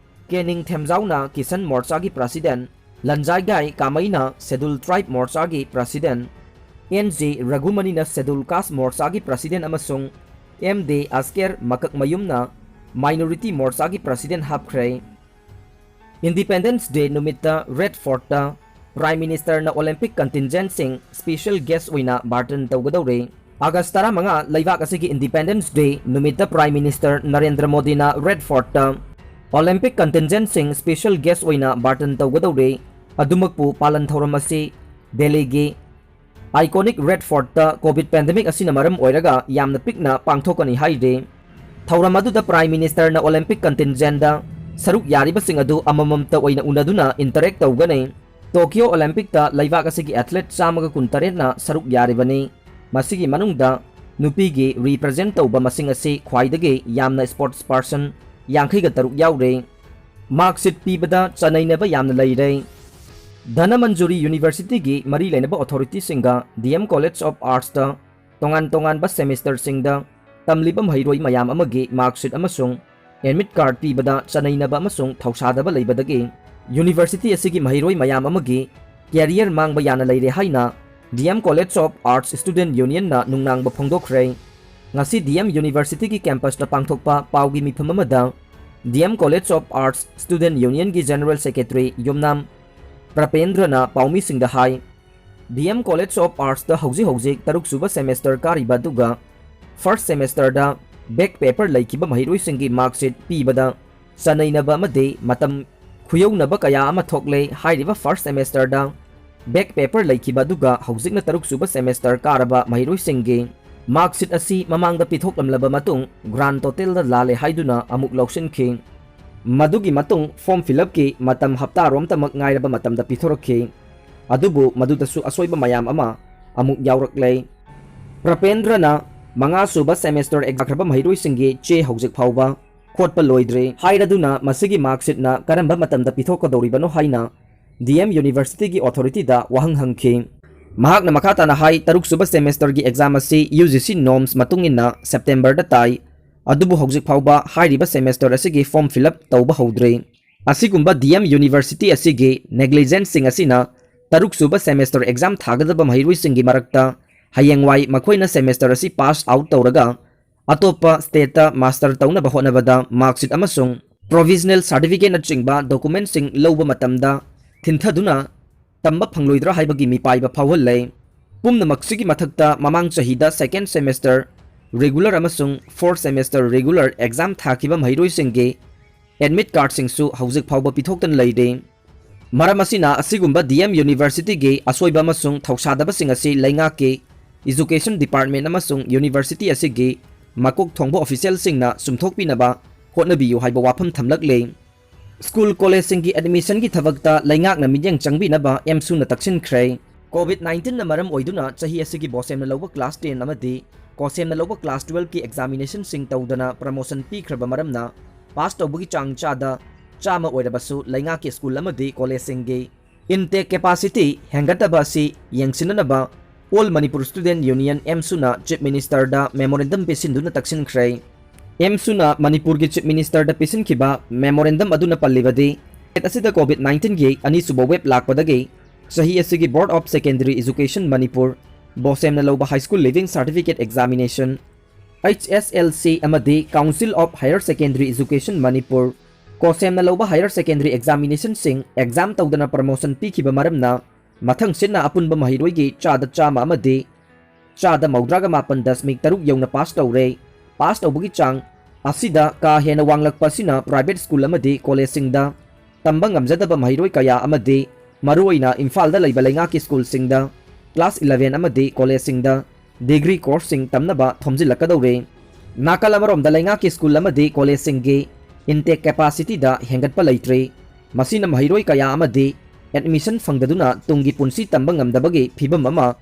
ꯀꯦ ꯅꯤꯡꯊꯦꯝꯖꯥꯎꯅ ꯀꯤꯁꯟ ꯃꯣꯔꯆꯥꯒꯤ president, ꯂꯟꯖꯥꯏꯒꯥꯏ ꯀꯥꯃꯩꯅ Scheduled Tribe ꯃꯣꯔꯆꯥꯒꯤ president, ꯑꯦꯟ ꯖꯤ ꯔꯘꯨꯃꯅꯤꯅ Scheduled Caste ꯃꯣꯔꯆꯥꯒꯤ president ꯑꯃꯁꯨꯡ ꯑꯦꯝ ꯗꯦ ꯑꯁꯀꯦꯔ ꯃꯀꯛꯃꯌꯨꯝꯅ minority ꯃꯣꯔꯆꯥꯒꯤ president ꯍꯥꯞꯈ꯭ꯔꯦ꯫ Independence Day ꯅꯨꯃꯤꯠꯇ Red Fortꯇ Prime Ministerꯅ Olympic contingentꯁꯤꯡ special guest ꯑꯣꯏꯅ ꯕꯥꯔꯇꯟ ꯇꯧꯒꯗꯧꯔꯦ꯫ ꯑꯥꯒꯁ ꯇꯔꯥꯃꯉꯥ ꯂꯩꯕꯥꯛ ꯑꯁꯤꯒꯤ Independence Day ꯅꯨꯃꯤꯠꯇ Prime Minister ꯅꯔꯦꯟꯗ꯭ꯔ ꯃꯣꯗꯤꯅ Red Fortꯇ Olympic contingentꯁꯤꯡ special guest ꯑꯣꯏꯅ ꯕꯥꯔꯇꯟ ꯇꯧꯒꯗꯧꯔꯦ꯫ ꯑꯗꯨꯃꯛꯄꯨ ꯄꯥꯂꯟ ꯊꯧꯔꯝ ꯑꯁꯤ ꯗꯦꯜꯂꯤꯒꯤ iconic Red Fortꯇ COVID pandemic ꯑꯁꯤꯅ ꯃꯔꯝ ꯑꯣꯏꯔꯒ ꯌꯥꯝꯅ ꯄꯤꯛꯅ ꯄꯥꯡꯊꯣꯛꯀꯅꯤ ꯍꯥꯏꯔꯤ꯫ ꯊꯧꯔꯝ ꯑꯗꯨꯗ Prime Ministerꯅ Olympic contingentꯗ ꯁꯔꯨꯛ ꯌꯥꯔꯤꯕꯁꯤꯡ ꯑꯗꯨ ꯑꯃꯃꯝꯇ ꯑꯣꯏꯅ ꯎꯅꯗꯨꯅ interact ꯇꯧꯒꯅꯤ꯫ Tokyo Olympicꯇ ꯂꯩꯕꯥꯛ ꯑꯁꯤꯒꯤ athlete ꯆꯥꯝꯃꯒ ꯀꯨꯟꯇꯔꯦꯠꯅ ꯁꯔꯨꯛ ꯌꯥꯔꯤꯕꯅꯤ꯫ ꯃꯁꯤꯒꯤ ꯃꯅꯨꯡꯗ ꯅꯨꯄꯤꯒꯤ represent ꯇꯧꯕ ꯃꯁꯤꯡ ꯑꯁꯤ ꯈ꯭ꯋꯥꯏꯗꯒꯤ ꯌꯥꯝꯅ sports person ꯌꯥꯡꯈꯩꯒ ꯇꯔꯨꯛ ꯌꯥꯎꯔꯦ꯫ Mark sheet ꯄꯤꯕꯗ ꯆꯥꯅꯩꯅꯕ ꯌꯥꯝꯅ ꯂꯩꯔꯦ꯫ ꯙꯅꯃꯟꯖꯨꯔꯤ Universityꯒꯤ ꯃꯔꯤ ꯂꯩꯅꯕ authorityꯁꯤꯡꯒ D M College of Artsꯇ ꯇꯣꯉꯥꯟ ꯇꯣꯉꯥꯟꯕ semesterꯁꯤꯡꯗ ꯇꯝꯂꯤꯕ ꯃꯍꯩꯔꯣꯏ ꯃꯌꯥꯝ ꯑꯃꯒꯤ mark sheet ꯑꯃꯁꯨꯡ admit card ꯄꯤꯕꯗ ꯆꯥꯅꯩꯅꯕ ꯑꯃꯁꯨꯡ ꯊꯧꯁꯥꯗꯕ ꯂꯩꯕꯗꯒꯤ university ꯑꯁꯤꯒꯤ ꯃꯍꯩꯔꯣꯏ ꯃꯌꯥꯝ ꯑꯃꯒꯤ career ꯃꯥꯡꯕ ꯌꯥꯅ ꯂꯩꯔꯦ ꯍꯥꯏꯅ D M College of Arts Student Unionꯅ ꯅꯨꯡꯅꯥꯡꯕ ꯐꯣꯡꯗꯣꯛꯈ꯭ꯔꯦ꯫ ꯉꯁꯤ D M Universityꯒꯤ campusꯇ ꯄꯥꯡꯊꯣꯛꯄ ꯄꯥꯎꯒꯤ ꯃꯤꯐꯝ ꯑꯃꯗ D M College of Arts Student Unionꯒꯤ General Secretary ꯌꯨꯝꯅꯥꯝ ꯄ꯭ꯔꯄꯦꯟꯗ꯭ꯔꯅ ꯄꯥꯎꯃꯤꯁꯤꯡꯗ ꯍꯥꯏ, D M College of Artsꯇ ꯍꯧꯖꯤꯛ ꯍꯧꯖꯤꯛ ꯇꯔꯨꯛ ꯁꯨꯕ semester ꯀꯥꯔꯤꯕ ꯑꯗꯨꯒ first semesterꯗ back paper ꯂꯩꯈꯤꯕ ꯃꯍꯩꯔꯣꯏꯁꯤꯡꯒꯤ mark sheet ꯄꯤꯕꯗ ꯆꯥꯅꯩꯅꯕ ꯑꯃꯗꯤ ꯃꯇꯝ ꯈꯨꯌꯧꯅꯕ ꯀꯌꯥ ꯑꯃ ꯊꯣꯛꯂꯦ꯫ ꯍꯥꯏꯔꯤꯕ first semesterꯗ back paper ꯂꯩꯈꯤꯕ ꯑꯗꯨꯒ ꯍꯧꯖꯤꯛꯅ ꯇꯔꯨꯛ ꯁꯨꯕ semester ꯀꯥꯔꯕ ꯃꯍꯩꯔꯣꯏꯁꯤꯡꯒꯤ mark sheet ꯑꯁꯤ ꯃꯃꯥꯡꯗ ꯄꯤꯊꯣꯛꯂꯝꯂꯕ ꯃꯇꯨꯡ grand totalꯗ ꯂꯥꯜꯂꯦ ꯍꯥꯏꯗꯨꯅ ꯑꯃꯨꯛ ꯂꯧꯁꯤꯟꯈꯤ꯫ ꯃꯗꯨꯒꯤ ꯃꯇꯨꯡ form fill upꯀꯤ ꯃꯇꯝ ꯍꯞꯇꯥꯔꯣꯝꯇꯃꯛ ꯉꯥꯏꯔꯕ ꯃꯇꯝꯗ ꯄꯤꯊꯣꯔꯛꯈꯤ꯫ ꯑꯗꯨꯕꯨ ꯃꯗꯨꯗꯁꯨ ꯑꯁꯣꯏꯕ ꯃꯌꯥꯝ ꯑꯃ ꯑꯃꯨꯛ ꯌꯥꯎꯔꯛꯂꯦ꯫ ꯄ꯭ꯔꯄꯦꯟꯗ꯭ꯔꯅ ꯃꯉꯥ ꯁꯨꯕ semester exam ꯊꯥꯈ꯭ꯔꯕ ꯃꯍꯩꯔꯣꯏꯁꯤꯡꯒꯤ ꯆꯦ ꯍꯧꯖꯤꯛ ꯐꯥꯎꯕ ꯈꯣꯠꯄ ꯂꯣꯏꯗ꯭ꯔꯤ ꯍꯥꯏꯔꯗꯨꯅ ꯃꯁꯤꯒꯤ mark sheetꯅ ꯀꯔꯝꯕ ꯃꯇꯝꯗ ꯄꯤꯊꯣꯛꯀꯗꯧꯔꯤꯕꯅꯣ ꯍꯥꯏꯅ D M Universityꯒꯤ authorityꯗ ꯋꯥꯍꯪ ꯍꯪꯈꯤ꯫ ꯃꯍꯥꯛꯅ ꯃꯈꯥ ꯇꯥꯅ ꯍꯥꯏ, ꯇꯔꯨꯛ ꯁꯨꯕ semesterꯒꯤ exam ꯑꯁꯤ U G C norms ꯃꯇꯨꯡ ꯏꯟꯅ Septemberꯗ ꯇꯥꯏ꯫ ꯑꯗꯨꯕꯨ ꯍꯧꯖꯤꯛ ꯐꯥꯎꯕ ꯍꯥꯏꯔꯤꯕ semester ꯑꯁꯤꯒꯤ form fill up ꯇꯧꯕ ꯍꯧꯗ꯭ꯔꯤ꯫ ꯑꯁꯤꯒꯨꯝꯕ D M University ꯑꯁꯤꯒꯤ negligenceꯁꯤꯡ ꯑꯁꯤꯅ ꯇꯔꯨꯛ ꯁꯨꯕ semester exam ꯊꯥꯒꯗꯕ ꯃꯍꯩꯔꯣꯏꯁꯤꯡꯒꯤ ꯃꯔꯛꯇ ꯍꯌꯦꯡꯋꯥꯏ ꯃꯈꯣꯏꯅ semester ꯑꯁꯤ pass out ꯇꯧꯔꯒ ꯑꯇꯣꯞꯄ stateꯇ master ꯇꯧꯅꯕ ꯍꯣꯠꯅꯕꯗ mark sheet ꯑꯃꯁꯨꯡ provisional certificateꯅꯆꯤꯡꯕ documentꯁꯤꯡ ꯂꯧꯕ ꯃꯇꯝꯗ ꯊꯤꯟꯊꯗꯨꯅ ꯇꯝꯕ ꯐꯪꯂꯣꯏꯗ꯭ꯔꯥ ꯍꯥꯏꯕꯒꯤ ꯃꯤꯄꯥꯏꯕ ꯐꯥꯎꯍꯜꯂꯦ꯫ ꯄꯨꯝꯅꯃꯛꯁꯤꯒꯤ ꯃꯊꯛꯇ ꯃꯃꯥꯡ ꯆꯍꯤꯗ second semester regular ꯑꯃꯁꯨꯡ fourth semester regular exam ꯊꯥꯈꯤꯕ ꯃꯍꯩꯔꯣꯏꯁꯤꯡꯒꯤ ꯑꯦꯗꯃꯤꯠ ꯀꯥꯔꯗꯁꯤꯡꯁꯨ ꯍꯧꯖꯤꯛ ꯐꯥꯎꯕ ꯄꯤꯊꯣꯛꯇꯅ ꯂꯩꯔꯤ꯫ ꯃꯔꯝ ꯑꯁꯤꯅ ꯑꯁꯤꯒꯨꯝꯕ ꯗꯤ ꯑꯦꯝ ꯌꯨꯅꯤꯚꯔꯁꯤꯇꯤꯒꯤ ꯑꯁꯣꯏꯕ ꯑꯃꯁꯨꯡ ꯊꯧꯁꯥꯗꯕꯁꯤꯡ ꯑꯁꯤ ꯂꯩꯉꯥꯛꯀꯤ Education Department ꯑꯃꯁꯨꯡ ꯌꯨꯅꯤꯚꯔꯁꯤꯇꯤ ꯑꯁꯤꯒꯤ ꯃꯀꯣꯛ ꯊꯣꯡꯕ ꯑꯣꯐꯤꯁꯤꯌꯦꯜꯁꯤꯡꯅ ꯆꯨꯝꯊꯣꯛꯄꯤꯅꯕ ꯍꯣꯠꯅꯕꯤꯌꯨ ꯍꯥꯏꯕ ꯋꯥꯐꯝ ꯊꯝꯂꯛꯂꯤ꯫ ꯁ꯭ꯀꯨꯜ ꯀꯣꯂꯦꯖꯁꯤꯡꯒꯤ ꯑꯦꯗꯃꯤꯁꯟꯒꯤ ꯊꯕꯛꯇ ꯂꯩꯉꯥꯛꯅ ꯃꯤꯠꯌꯦꯡ ꯆꯪꯕꯤꯅꯕ ꯑꯦꯝꯁꯨꯅ ꯇꯛꯁꯤꯟꯈ꯭ꯔꯦ꯫ ꯀꯣꯚꯤꯗ ꯅꯥꯏꯟꯇꯤꯟꯅ ꯃꯔꯝ ꯑꯣꯏꯗꯨꯅ ꯆꯍꯤ ꯑꯁꯤꯒꯤ ꯕꯣꯁꯦꯝꯅ ꯂꯧꯕ ꯀ꯭ꯂꯥꯁ ꯇꯦꯟ ꯑꯃꯗꯤ ꯀꯣꯁꯦꯝꯅ ꯂꯧꯕ ꯀ꯭ꯂꯥꯁ ꯇꯨꯋꯦꯜꯐꯀꯤ ꯑꯦꯛꯖꯥꯃꯤꯅꯦꯁꯟꯁꯤꯡ ꯇꯧꯗꯅ ꯄ꯭ꯔꯃꯣꯁꯟ ꯄꯤꯈ꯭ꯔꯕ ꯃꯔꯝꯅ ꯄꯥꯁ ꯇꯧꯕꯒꯤ ꯆꯥꯡ ꯆꯥꯗ ꯆꯥꯝꯃ ꯑꯣꯏꯔꯕꯁꯨ ꯂꯩꯉꯥꯛꯀꯤ ꯁ꯭ꯀꯨꯜ ꯑꯃꯗꯤ ꯀꯣꯂꯦꯖꯁꯤꯡꯒꯤ intake capacity ꯍꯦꯟꯒꯠꯇꯕ ꯑꯁꯤ ꯌꯦꯡꯁꯤꯟꯅꯅꯕ All Manipur Student Union ꯑꯦꯝꯁꯨꯅ ꯆꯤꯐ ꯃꯤꯅꯤꯁꯇꯔꯗ ꯃꯦꯃꯣꯔꯦꯟꯗꯝ ꯄꯤꯁꯤꯟꯗꯨꯅ ꯇꯛꯁꯤꯟꯈ꯭ꯔꯦ꯫ ꯑꯦꯝꯁꯨꯅ ꯃꯅꯤꯄꯨꯔꯒꯤ ꯆꯤꯐ ꯃꯤꯅꯤꯁꯇꯔꯗ ꯄꯤꯁꯤꯟꯈꯤꯕ ꯃꯦꯃꯣꯔꯦꯟꯗꯝ ꯑꯗꯨꯅ ꯄꯜꯂꯤꯕꯗꯤ, ꯁ꯭ꯇꯦꯠ ꯑꯁꯤꯗ ꯀꯣꯚꯤꯗ ꯅꯥꯏꯟꯇꯤꯟꯒꯤ ꯑꯅꯤꯁꯨꯕ ꯋꯦꯕ ꯂꯥꯛꯄꯗꯒꯤ ꯆꯍꯤ ꯑꯁꯤꯒꯤ Board of Secondary Education Manipur, ꯕꯣꯁꯦꯝꯅ ꯂꯧꯕ High School Leaving Certificate Examination, H S L C ꯑꯃꯗꯤ Council of Higher Secondary Education Manipur, ꯀꯣꯁꯦꯝꯅ ꯂꯧꯕ Higher Secondary Examinationꯁꯤꯡ ꯑꯦꯛꯖꯥꯝ ꯇꯧꯗꯅ ꯄ꯭ꯔꯃꯣꯁꯟ ꯄꯤꯈꯤꯕ ꯃꯔꯝꯅ ꯃꯊꯪ ꯁꯤꯠꯅ ꯑꯄꯨꯟꯕ ꯃꯍꯩꯔꯣꯏꯒꯤ ꯆꯥꯗ ꯆꯥꯝꯃ ꯑꯃꯗꯤ ꯆꯥꯗ ꯃꯧꯗ꯭ꯔꯥꯒ ꯃꯥꯄꯟ ꯗꯁꯃꯤꯛ ꯇꯔꯨꯛ ꯌꯧꯅ ꯄꯥꯁ ꯇꯧꯔꯦ꯫ ꯄꯥꯁ ꯇꯧꯕꯒꯤ ꯆꯥꯡ ꯑꯁꯤꯗ ꯀꯥ ꯍꯦꯟꯅ ꯋꯥꯡꯂꯛꯄ ꯑꯁꯤꯅ ꯄ꯭ꯔꯥꯏꯚꯦꯠ ꯁ꯭ꯀꯨꯜ ꯑꯃꯗꯤ ꯀꯣꯂꯦꯖꯁꯤꯡꯗ ꯇꯝꯕ ꯉꯝꯖꯗꯕ ꯃꯍꯩꯔꯣꯏ ꯀꯌꯥ ꯑꯃꯗꯤ ꯃꯔꯨꯑꯣꯏꯅ ꯏꯝꯐꯥꯜꯗ ꯂꯩꯕ ꯂꯩꯉꯥꯛꯀꯤ ꯁ꯭ꯀꯨꯜꯁꯤꯡꯗ ꯀ꯭ꯂꯥꯁ ꯏꯂꯚꯦꯟ ꯑꯃꯗꯤ ꯀꯣꯂꯦꯖꯁꯤꯡꯗ ꯗꯤꯒ꯭ꯔꯤ ꯀꯣꯔꯁꯁꯤꯡ ꯇꯝꯅꯕ ꯊꯣꯝꯖꯤꯜꯂꯛꯀꯗꯧꯔꯦ꯫ ꯅꯥꯀꯜ ꯑꯃꯔꯣꯝꯗ ꯂꯩꯉꯥꯛꯀꯤ ꯁ꯭ꯀꯨꯜ ꯑꯃꯗꯤ ꯀꯣꯂꯦꯖꯁꯤꯡꯒꯤ intake capacityꯗ ꯍꯦꯟꯒꯠꯄ ꯂꯩꯇ꯭ꯔꯤ꯫ ꯃꯁꯤꯅ ꯃꯍꯩꯔꯣꯏ ꯀꯌꯥ ꯑꯃꯗꯤ ꯑꯦꯗꯃꯤꯁꯟ ꯐꯪꯗꯗꯨꯅ ꯇꯨꯡꯒꯤ ꯄꯨꯟꯁꯤ ꯇꯝꯕ ꯉꯝꯗꯕꯒꯤ ꯐꯤꯚꯝ ꯑꯃ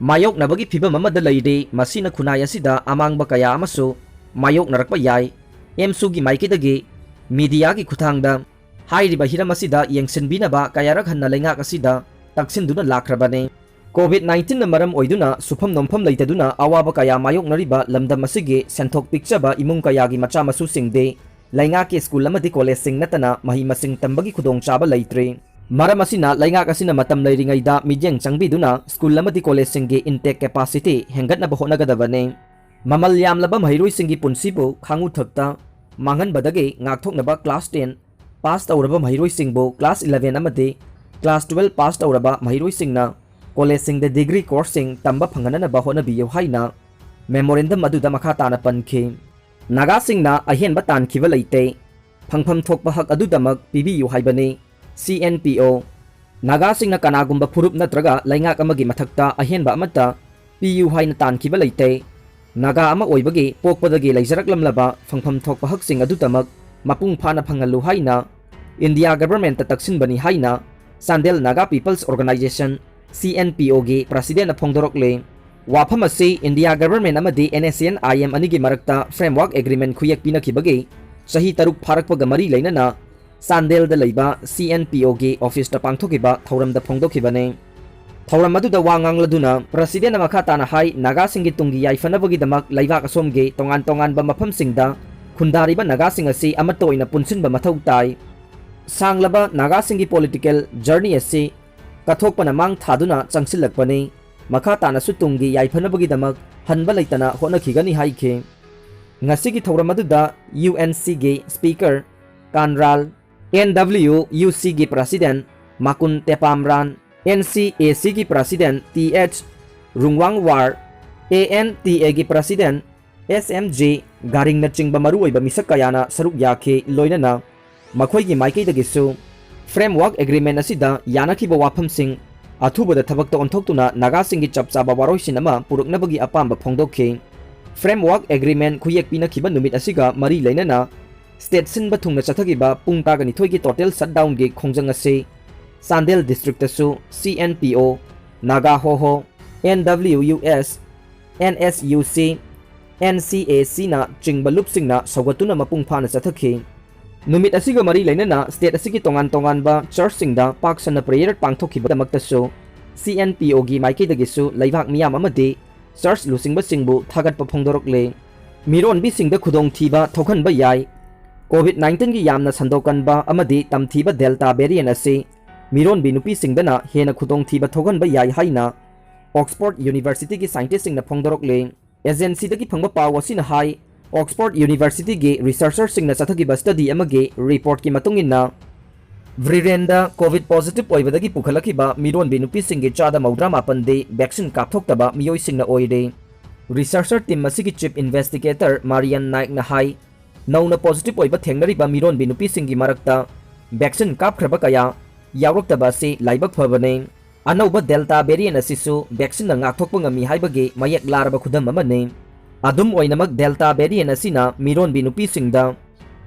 ꯃꯥꯌꯣꯛꯅꯕꯒꯤ ꯐꯤꯚꯝ ꯑꯃꯗ ꯂꯩꯔꯤ꯫ ꯃꯁꯤꯅ ꯈꯨꯟꯅꯥꯏ ꯑꯁꯤꯗ ꯑꯃꯥꯡꯕ ꯀꯌꯥ ꯑꯃꯁꯨ ꯃꯥꯌꯣꯛꯅꯔꯛꯄ ꯌꯥꯏ꯫ ꯑꯦꯝꯁꯨꯒꯤ ꯃꯥꯏꯀꯩꯗꯒꯤ ꯃꯤꯗꯤꯌꯥꯒꯤ ꯈꯨꯠꯊꯥꯡꯗ ꯍꯥꯏꯔꯤꯕ ꯍꯤꯔꯝ ꯑꯁꯤꯗ ꯌꯦꯡꯁꯤꯟꯕꯤꯅꯕ ꯀꯌꯥꯔꯛ ꯍꯟꯅ ꯂꯩꯉꯥꯛ ꯑꯁꯤꯗ ꯇꯛꯁꯤꯟꯗꯨꯅ ꯂꯥꯛꯈ꯭ꯔꯕꯅꯤ꯫ ꯀꯣꯚꯤꯗ ꯅꯥꯏꯟꯇꯤꯟꯅ ꯃꯔꯝ ꯑꯣꯏꯗꯨꯅ ꯁꯨꯐꯝ ꯅꯣꯝꯐꯝ ꯂꯩꯇꯗꯨꯅ ꯑꯋꯥꯕ ꯀꯌꯥ ꯃꯥꯌꯣꯛꯅꯔꯤꯕ ꯂꯝꯗꯝ ꯑꯁꯤꯒꯤ ꯁꯦꯟꯊꯣꯛ ꯄꯤꯛꯆꯕ ꯏꯃꯨꯡ ꯀꯌꯥꯒꯤ ꯃꯆꯥ ꯃꯁꯨꯁꯤꯡꯗꯤ ꯂꯩꯉꯥꯛꯀꯤ ꯁ꯭ꯀꯨꯜ ꯑꯃꯗꯤ ꯀꯣꯂꯦꯖꯁꯤꯡ ꯅꯠꯇꯅ ꯃꯍꯩ ꯃꯁꯤꯡ ꯇꯝꯕꯒꯤ ꯈꯨꯗꯣꯡꯆꯥꯕ ꯂꯩꯇ꯭ꯔꯤ꯫ ꯃꯔꯝ ꯑꯁꯤꯅ ꯂꯩꯉꯥꯛ ꯑꯁꯤꯅ ꯃꯇꯝ ꯂꯩꯔꯤꯉꯩꯗ ꯃꯤꯠꯌꯦꯡ ꯆꯪꯕꯤꯗꯨꯅ ꯁ꯭ꯀꯨꯜ ꯑꯃꯗꯤ ꯀꯣꯂꯦꯖꯁꯤꯡꯒꯤ intake capacity ꯍꯦꯟꯒꯠꯅꯕ ꯍꯣꯠꯅꯒꯗꯕꯅꯤ꯫ ꯃꯃꯜ ꯌꯥꯝꯂꯕ ꯃꯍꯩꯔꯣꯏꯁꯤꯡꯒꯤ ꯄꯨꯟꯁꯤꯕꯨ ꯈꯥꯉꯨ ꯊꯛꯇ ꯃꯥꯡꯍꯟꯕꯗꯒꯤ ꯉꯥꯛꯊꯣꯛꯅꯕ ꯀ꯭ꯂꯥꯁ ꯇꯦꯟ ꯄꯥꯁ ꯇꯧꯔꯕ ꯃꯍꯩꯔꯣꯏꯁꯤꯡꯕꯨ ꯀ꯭ꯂꯥꯁ ꯏꯂꯚꯦꯟ ꯑꯃꯗꯤ ꯀ꯭ꯂꯥꯁ ꯇꯨꯋꯦꯜꯐ ꯄꯥꯁ ꯇꯧꯔꯕ ꯃꯍꯩꯔꯣꯏꯁꯤꯡꯅ ꯀꯣꯂꯦꯖꯁꯤꯡꯗ ꯗꯤꯒ꯭ꯔꯤ ꯀꯣꯔꯁꯁꯤꯡ ꯇꯝꯕ ꯐꯪꯍꯟꯅꯅꯕ ꯍꯣꯠꯅꯕꯤꯌꯨ ꯍꯥꯏꯅ ꯃꯦꯃꯣꯔꯦꯟꯗꯝ ꯑꯗꯨꯗ ꯃꯈꯥ ꯇꯥꯅ ꯄꯟꯈꯤ꯫ ꯅꯥꯒꯥꯁꯤꯡꯅ ꯑꯍꯦꯟꯕ ꯇꯥꯟꯈꯤꯕ ꯂꯩꯇꯦ꯫ ꯐꯪꯐꯝ ꯊꯣꯛꯄ ꯍꯛ ꯑꯗꯨꯗꯃꯛ ꯄꯤꯕꯤꯌꯨ ꯍꯥꯏꯕꯅꯤ꯫ C N P O, ꯅꯥꯒꯥꯁꯤꯡꯅ ꯀꯅꯥꯒꯨꯝꯕ ꯐꯨꯔꯨꯞ ꯅꯠꯇ꯭ꯔꯒ ꯂꯩꯉꯥꯛ ꯑꯃꯒꯤ ꯃꯊꯛꯇ ꯑꯍꯦꯟꯕ ꯑꯃꯠꯇ ꯄꯤꯌꯨ ꯍꯥꯏꯅ ꯇꯥꯟꯈꯤꯕ ꯂꯩꯇꯦ꯫ ꯅꯥꯒꯥ ꯑꯃ ꯑꯣꯏꯕꯒꯤ ꯄꯣꯛꯄꯗꯒꯤ ꯂꯩꯖꯔꯛꯂꯝꯂꯕ ꯐꯪꯐꯝ ꯊꯣꯛꯄ ꯍꯛꯁꯤꯡ ꯑꯗꯨꯗꯃꯛ ꯃꯄꯨꯡ ꯐꯥꯅ ꯐꯪꯍꯜꯂꯨ ꯍꯥꯏꯅ ꯏꯟꯗꯤꯌꯥ ꯒꯚꯔꯟꯃꯦꯟꯠꯇ ꯇꯛꯁꯤꯟꯕꯅꯤ ꯍꯥꯏꯅ Chandel Naga peoples organisation, C N P O ꯒꯤ ꯄ꯭ꯔꯁꯤꯗꯦꯟꯠꯅ ꯐꯣꯡꯗꯣꯔꯛꯂꯤ꯫ ꯋꯥꯐꯝ ꯑꯁꯤ ꯏꯟꯗꯤꯌꯥ ꯒꯚꯔꯟꯃꯦꯟꯠ ꯑꯃꯗꯤ N S C N I M ꯑꯅꯤꯒꯤ ꯃꯔꯛꯇ ꯐ꯭ꯔꯦꯝꯋꯥꯔꯛ ꯑꯦꯒ꯭ꯔꯤꯃꯦꯟꯠ ꯈꯨꯌꯦꯛ ꯄꯤꯅꯈꯤꯕꯒꯤ ꯆꯍꯤ ꯇꯔꯨꯛ ꯐꯥꯔꯛꯄꯒ ꯃꯔꯤ ꯂꯩꯅꯅ ꯆꯥꯟꯗꯦꯜꯗ ꯂꯩꯕ C N P O ꯒꯤ ꯑꯣꯐꯤꯁꯇ ꯄꯥꯡꯊꯣꯛꯈꯤꯕ ꯊꯧꯔꯝꯗ ꯐꯣꯡꯗꯣꯛꯈꯤꯕꯅꯤ꯫ ꯊꯧꯔꯝ ꯑꯗꯨꯗ ꯋꯥ ꯉꯥꯡꯂꯗꯨꯅ ꯄ꯭ꯔꯁꯤꯗꯦꯟꯠꯅ ꯃꯈꯥ ꯇꯥꯅ ꯍꯥꯏ, ꯅꯥꯒꯥꯁꯤꯡꯒꯤ ꯇꯨꯡꯒꯤ ꯌꯥꯏꯐꯅꯕꯒꯤꯗꯃꯛ ꯂꯩꯕꯥꯛ ꯑꯁꯣꯝꯒꯤ ꯇꯣꯉꯥꯟ ꯇꯣꯉꯥꯟꯕ ꯃꯐꯝꯁꯤꯡꯗ ꯈꯨꯟꯗꯥꯔꯤꯕ ꯅꯥꯒꯥꯁꯤꯡ ꯑꯁꯤ ꯑꯃꯠꯇ ꯑꯣꯏꯅ ꯄꯨꯟꯁꯤꯟꯕ ꯃꯊꯧ ꯇꯥꯏ꯫ ꯁꯥꯡꯂꯕ ꯅꯥꯒꯥꯁꯤꯡꯒꯤ ꯄꯣꯂꯤꯇꯤꯀꯦꯜ ꯖꯔꯅꯤ ꯑꯁꯤ ꯀꯠꯊꯣꯛꯄꯅ ꯃꯥꯡ ꯊꯥꯗꯨꯅ ꯆꯪꯁꯤꯜꯂꯛꯄꯅꯤ꯫ ꯃꯈꯥ ꯇꯥꯅꯁꯨ ꯇꯨꯡꯒꯤ ꯌꯥꯏꯐꯅꯕꯒꯤꯗꯃꯛ ꯍꯟꯕ ꯂꯩꯇꯅ ꯍꯣꯠꯅꯈꯤꯒꯅꯤ ꯍꯥꯏꯈꯤ꯫ ꯉꯁꯤꯒꯤ ꯊꯧꯔꯝ ꯑꯗꯨꯗ U N C ꯒꯤ ꯁ꯭ꯄꯤꯀꯔ ꯀꯥꯟꯔꯥꯜ, N W U C ꯒꯤ president Makun Tepamran, N C A C ꯒꯤ president T H Rungwangwar, A N T A ꯒꯤ ꯄ꯭ꯔꯁꯤꯗꯦꯟꯠ S M J ꯒꯥꯔꯤꯡꯅꯆꯤꯡꯕ ꯃꯔꯨꯑꯣꯏꯕ ꯃꯤꯁꯛ ꯀꯌꯥꯅ ꯁꯔꯨꯛ ꯌꯥꯈꯤ, ꯂꯣꯏꯅꯅ ꯃꯈꯣꯏꯒꯤ ꯃꯥꯏꯀꯩꯗꯒꯤꯁꯨ ꯐ꯭ꯔꯦꯝꯋꯥꯔꯛ ꯑꯦꯒ꯭ꯔꯤꯃꯦꯟꯠ ꯑꯁꯤꯗ ꯌꯥꯅꯈꯤꯕ ꯋꯥꯐꯝꯁꯤꯡ ꯑꯊꯨꯕꯗ ꯊꯕꯛꯇ ꯑꯣꯟꯊꯣꯛꯇꯨꯅ ꯅꯥꯒꯥꯁꯤꯡꯒꯤ ꯆꯞ ꯆꯥꯕ ꯋꯥꯔꯣꯏꯁꯤꯟ ꯑꯃ ꯄꯨꯔꯛꯅꯕꯒꯤ ꯑꯄꯥꯝꯕ ꯐꯣꯡꯗꯣꯛꯈꯤ꯫ ꯐ꯭ꯔꯦꯝꯋꯥꯔꯛ ꯑꯦꯒ꯭ꯔꯤꯃꯦꯟꯠ ꯈꯨꯌꯦꯛ ꯄꯤꯅꯈꯤꯕ ꯅꯨꯃꯤꯠ ꯑꯁꯤꯒ ꯃꯔꯤ ꯂꯩꯅꯅ ꯁ꯭ꯇꯦꯠ ꯁꯤꯟꯕ ꯊꯨꯡꯅ ꯆꯠꯊꯈꯤꯕ ꯄꯨꯡ ꯇꯔꯥꯅꯤꯊꯣꯏꯒꯤ ꯇꯣꯇꯦꯜ ꯁꯠꯗꯥꯎꯟꯒꯤ ꯈꯣꯡꯖꯪ ꯑꯁꯤ Chandel ꯗꯤꯁꯇ꯭ꯔꯤꯛꯇꯁꯨ C N P O, Naga ꯍꯣꯍꯣ, N W U S, N S U C, N C A C ꯅ ꯆꯤꯡꯕ ꯂꯨꯞꯁꯤꯡꯅ ꯁꯧꯒꯠꯇꯨꯅ ꯃꯄꯨꯡ ꯐꯥꯅ ꯆꯠꯊꯈꯤ꯫ ꯅꯨꯃꯤꯠ ꯑꯁꯤꯒ ꯃꯔꯤ ꯂꯩꯅꯅ ꯁ꯭ꯇꯦꯠ ꯑꯁꯤꯒꯤ ꯇꯣꯉꯥꯟ ꯇꯣꯉꯥꯟꯕ ꯆꯔꯆꯁꯤꯡꯗ ꯄꯥꯛ ꯁꯟꯅ prayer ꯄꯥꯡꯊꯣꯛꯈꯤꯕꯗꯃꯛꯇꯁꯨ C N P O ꯒꯤ ꯃꯥꯏꯀꯩꯗꯒꯤꯁꯨ ꯂꯩꯕꯥꯛ ꯃꯤꯌꯥꯝ ꯑꯃꯗꯤ ꯆꯔꯆ ꯂꯨꯆꯤꯡꯕꯁꯤꯡꯕꯨ ꯊꯥꯒꯠꯄ ꯐꯣꯡꯗꯣꯔꯛꯂꯦ꯫ ꯃꯤꯔꯣꯟꯕꯤꯁꯤꯡꯗ ꯈꯨꯗꯣꯡꯊꯤꯕ ꯊꯣꯛꯍꯟꯕ ꯌꯥꯏ꯫ ꯀꯣꯚꯤꯗ ꯅꯥꯏꯟꯇꯤꯟꯒꯤ ꯌꯥꯝꯅ ꯁꯟꯗꯣꯛꯀꯟꯕ ꯑꯃꯗꯤ ꯇꯝꯊꯤꯕ ꯗꯦꯜꯇꯥ ꯚꯦꯔꯤꯌꯦꯟꯠ ꯑꯁꯤ ꯃꯤꯔꯣꯟꯕꯤ ꯅꯨꯄꯤꯁꯤꯡꯗꯅ ꯍꯦꯟꯅ ꯈꯨꯗꯣꯡꯊꯤꯕ ꯊꯣꯛꯍꯟꯕ ꯌꯥꯏ ꯍꯥꯏꯅ ꯑꯣꯛꯁꯐꯣꯔꯗ ꯌꯨꯅꯤꯚꯔꯁꯤꯇꯤꯒꯤ ꯁꯥꯏꯟꯇꯤꯁꯁꯤꯡꯅ ꯐꯣꯡꯗꯣꯔꯛꯂꯤ꯫ ꯑꯦꯖꯦꯟꯁꯤꯗꯒꯤ ꯐꯪꯕ ꯄꯥꯎ ꯑꯁꯤꯅ ꯍꯥꯏ, ꯑꯣꯛꯁꯐꯣꯔꯗ ꯌꯨꯅꯤꯚꯔꯁꯤꯇꯤꯒꯤ ꯔꯤꯁꯔꯆꯔꯁꯤꯡꯅ ꯆꯠꯊꯈꯤꯕ ꯁ꯭ꯇꯗꯤ ꯑꯃꯒꯤ ꯔꯤꯄꯣꯔꯠꯀꯤ ꯃꯇꯨꯡ ꯏꯟꯅ, ꯕ꯭ꯔꯤꯔꯦꯟꯗ ꯀꯣꯚꯤꯗ ꯄꯣꯖꯤꯇꯤꯚ ꯑꯣꯏꯕꯗꯒꯤ ꯄꯨꯈꯠꯂꯛꯈꯤꯕ ꯃꯤꯔꯣꯟꯕꯤ ꯅꯨꯄꯤꯁꯤꯡꯒꯤ ꯆꯥꯗ ꯃꯧꯗ꯭ꯔꯥ ꯃꯥꯄꯟꯗꯤ ꯚꯦꯛꯁꯤꯟ ꯀꯥꯞꯊꯣꯛꯇꯕ ꯃꯤꯑꯣꯏꯁꯤꯡꯅ ꯑꯣꯏꯔꯤ꯫ ꯔꯤꯁꯔꯆꯔ ꯇꯤꯝ ꯑꯁꯤꯒꯤ ꯆꯤꯐ ꯏꯟꯚꯦꯁꯇꯤꯒꯦꯇꯔ ꯃꯥꯔꯤꯌꯟ ꯅꯥꯏꯛꯅ ꯍꯥꯏ, ꯅꯧꯅ positive ꯑꯣꯏꯕ ꯊꯦꯡꯅꯔꯤꯕ ꯃꯤꯔꯣꯟꯕꯤ ꯅꯨꯄꯤꯁꯤꯡꯒꯤ ꯃꯔꯛꯇ vaccine ꯀꯥꯞꯈ꯭ꯔꯕ ꯀꯌꯥ ꯌꯥꯎꯔꯛꯇꯕ ꯑꯁꯤ ꯂꯥꯏꯕꯛ ꯐꯕꯅꯤ꯫ ꯑꯅꯧꯕ Delta variant ꯑꯁꯤꯁꯨ vaccineꯅ ꯉꯥꯛꯊꯣꯛꯄ ꯉꯝꯃꯤ ꯍꯥꯏꯕꯒꯤ ꯃꯌꯦꯛ ꯂꯥꯔꯕ ꯈꯨꯗꯝ ꯑꯃꯅꯤ꯫ ꯑꯗꯨꯝ ꯑꯣꯏꯅꯃꯛ, Delta variant ꯑꯁꯤꯅ ꯃꯤꯔꯣꯟꯕꯤ ꯅꯨꯄꯤꯁꯤꯡꯗ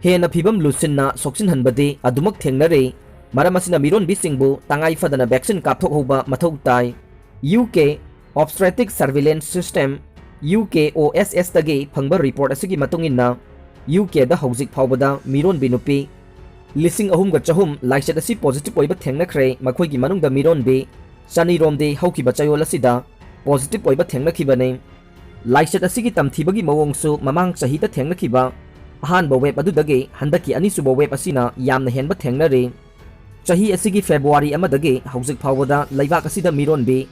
ꯍꯦꯟꯅ ꯐꯤꯕꯝ ꯂꯨꯁꯤꯟꯅ ꯁꯣꯛꯆꯤꯟꯍꯟꯕꯗꯤ ꯑꯗꯨꯃꯛ ꯊꯦꯡꯅꯔꯤ꯫ ꯃꯔꯝ ꯑꯁꯤꯅ ꯃꯤꯔꯣꯟꯕꯤꯁꯤꯡꯕꯨ ꯇꯉꯥꯏ ꯐꯗꯅ vaccine ꯀꯥꯞꯊꯣꯛꯍꯧꯕ ꯃꯊꯧ ꯇꯥꯏ꯫ U K Obstetric Surveillance System, U K O S S ꯇꯒꯤ ꯐꯪꯕ report ꯑꯁꯤꯒꯤ ꯃꯇꯨꯡ ꯏꯟꯅ, U K ꯗ ꯍꯧꯖꯤꯛ ꯐꯥꯎꯕꯗ ꯃꯤꯔꯣꯟꯕꯤ ꯅꯨꯄꯤ ꯂꯤꯁꯤꯡ ꯑꯍꯨꯝꯒ ꯆꯍꯨꯝ ꯂꯥꯏꯆꯠ ꯑꯁꯤ positive ꯑꯣꯏꯕ ꯊꯦꯡꯅꯈ꯭ꯔꯦ꯫ ꯃꯈꯣꯏꯒꯤ ꯃꯅꯨꯡꯗ ꯃꯤꯔꯣꯟꯕꯤ ꯆꯅꯤꯔꯣꯝꯗꯤ ꯍꯧꯈꯤꯕ ꯆꯌꯣꯜ ꯑꯁꯤꯗ positive ꯑꯣꯏꯕ ꯊꯦꯡꯅꯈꯤꯕꯅꯤ꯫ ꯂꯥꯏꯆꯠ ꯑꯁꯤꯒꯤ ꯇꯝꯊꯤꯕꯒꯤ ꯃꯑꯣꯡꯁꯨ ꯃꯃꯥꯡ ꯆꯍꯤꯗ ꯊꯦꯡꯅꯈꯤꯕ ꯑꯍꯥꯟꯕ wave ꯑꯗꯨꯗꯒꯤ ꯍꯟꯗꯛꯀꯤ ꯑꯅꯤꯁꯨꯕ wave ꯑꯁꯤꯅ ꯌꯥꯝꯅ ꯍꯦꯟꯕ ꯊꯦꯡꯅꯔꯤ꯫ ꯆꯍꯤ ꯑꯁꯤꯒꯤ February ꯑꯃꯗꯒꯤ ꯍꯧꯖꯤꯛ ꯐꯥꯎꯕꯗ ꯂꯩꯕꯥꯛ ꯑꯁꯤꯗ ꯃꯤꯔꯣꯟꯕꯤ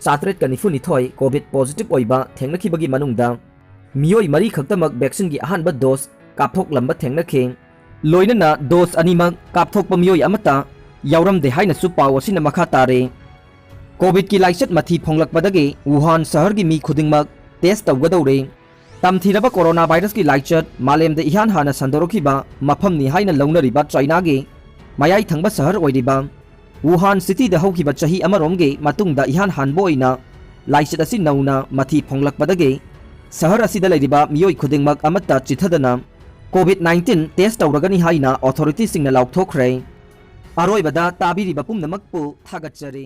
ꯆꯥꯇ꯭ꯔꯦꯠꯀ ꯅꯤꯐꯨ ꯅꯤꯊꯣꯏ COVID positive ꯑꯣꯏꯕ ꯊꯦꯡꯅꯈꯤꯕꯒꯤ ꯃꯅꯨꯡꯗ ꯃꯤꯑꯣꯏ ꯃꯔꯤ ꯈꯛꯇꯃꯛ vaccineꯒꯤ ꯑꯍꯥꯟꯕ dose ꯀꯥꯞꯊꯣꯛꯂꯝꯕ ꯊꯦꯡꯅꯈꯤ꯫ ꯂꯣꯏꯅꯅ dose ꯑꯅꯤꯃꯛ ꯀꯥꯞꯊꯣꯛꯄ ꯃꯤꯑꯣꯏ ꯑꯃꯠꯇ ꯌꯥꯎꯔꯝꯗꯦ ꯍꯥꯏꯅꯁꯨ ꯄꯥꯎ ꯑꯁꯤꯅ ꯃꯈꯥ ꯇꯥꯔꯤ꯫ COVIDꯀꯤ ꯂꯥꯏꯆꯠ ꯃꯊꯤ ꯐꯣꯡꯂꯛꯄꯗꯒꯤ ꯋꯨꯍꯥꯟ ꯁꯍꯔꯒꯤ ꯃꯤ ꯈꯨꯗꯤꯡꯃꯛ test ꯇꯧꯒꯗꯧꯔꯦ꯫ ꯇꯝꯊꯤꯔꯕ corona virusꯀꯤ ꯂꯥꯏꯆꯠ ꯃꯥꯂꯦꯝꯗ ꯏꯍꯥꯟ ꯍꯥꯟꯅ ꯁꯟꯗꯣꯔꯛꯈꯤꯕ ꯃꯐꯝꯅꯤ ꯍꯥꯏꯅ ꯂꯧꯅꯔꯤꯕ ꯆꯥꯏꯅꯥꯒꯤ ꯃꯌꯥꯏ ꯊꯪꯕ ꯁꯍꯔ ꯑꯣꯏꯔꯤꯕ ꯋꯨꯍꯥꯟ cityꯗ ꯍꯧꯈꯤꯕ ꯆꯍꯤ ꯑꯃꯔꯣꯝꯒꯤ ꯃꯇꯨꯡꯗ ꯏꯍꯥꯟ ꯍꯥꯟꯕ ꯑꯣꯏꯅ ꯂꯥꯏꯆꯠ ꯑꯁꯤ ꯅꯧꯅ ꯃꯊꯤ ꯐꯣꯡꯂꯛꯄꯗꯒꯤ ꯁꯍꯔ ꯑꯁꯤꯗ ꯂꯩꯔꯤꯕ ꯃꯤꯑꯣꯏ ꯈꯨꯗꯤꯡꯃꯛ ꯑꯃꯠꯇ ꯆꯤꯊꯗꯅ COVID nineteen test ꯇꯧꯔꯒꯅꯤ ꯍꯥꯏꯅ authorityꯁꯤꯡꯅ ꯂꯥꯎꯊꯣꯛꯈ꯭ꯔꯦ꯫ ꯑꯔꯣꯏꯕꯗ ꯇꯥꯕꯤꯔꯤꯕ ꯄꯨꯝꯅꯃꯛꯄꯨ ꯊꯥꯒꯠꯆꯔꯤ꯫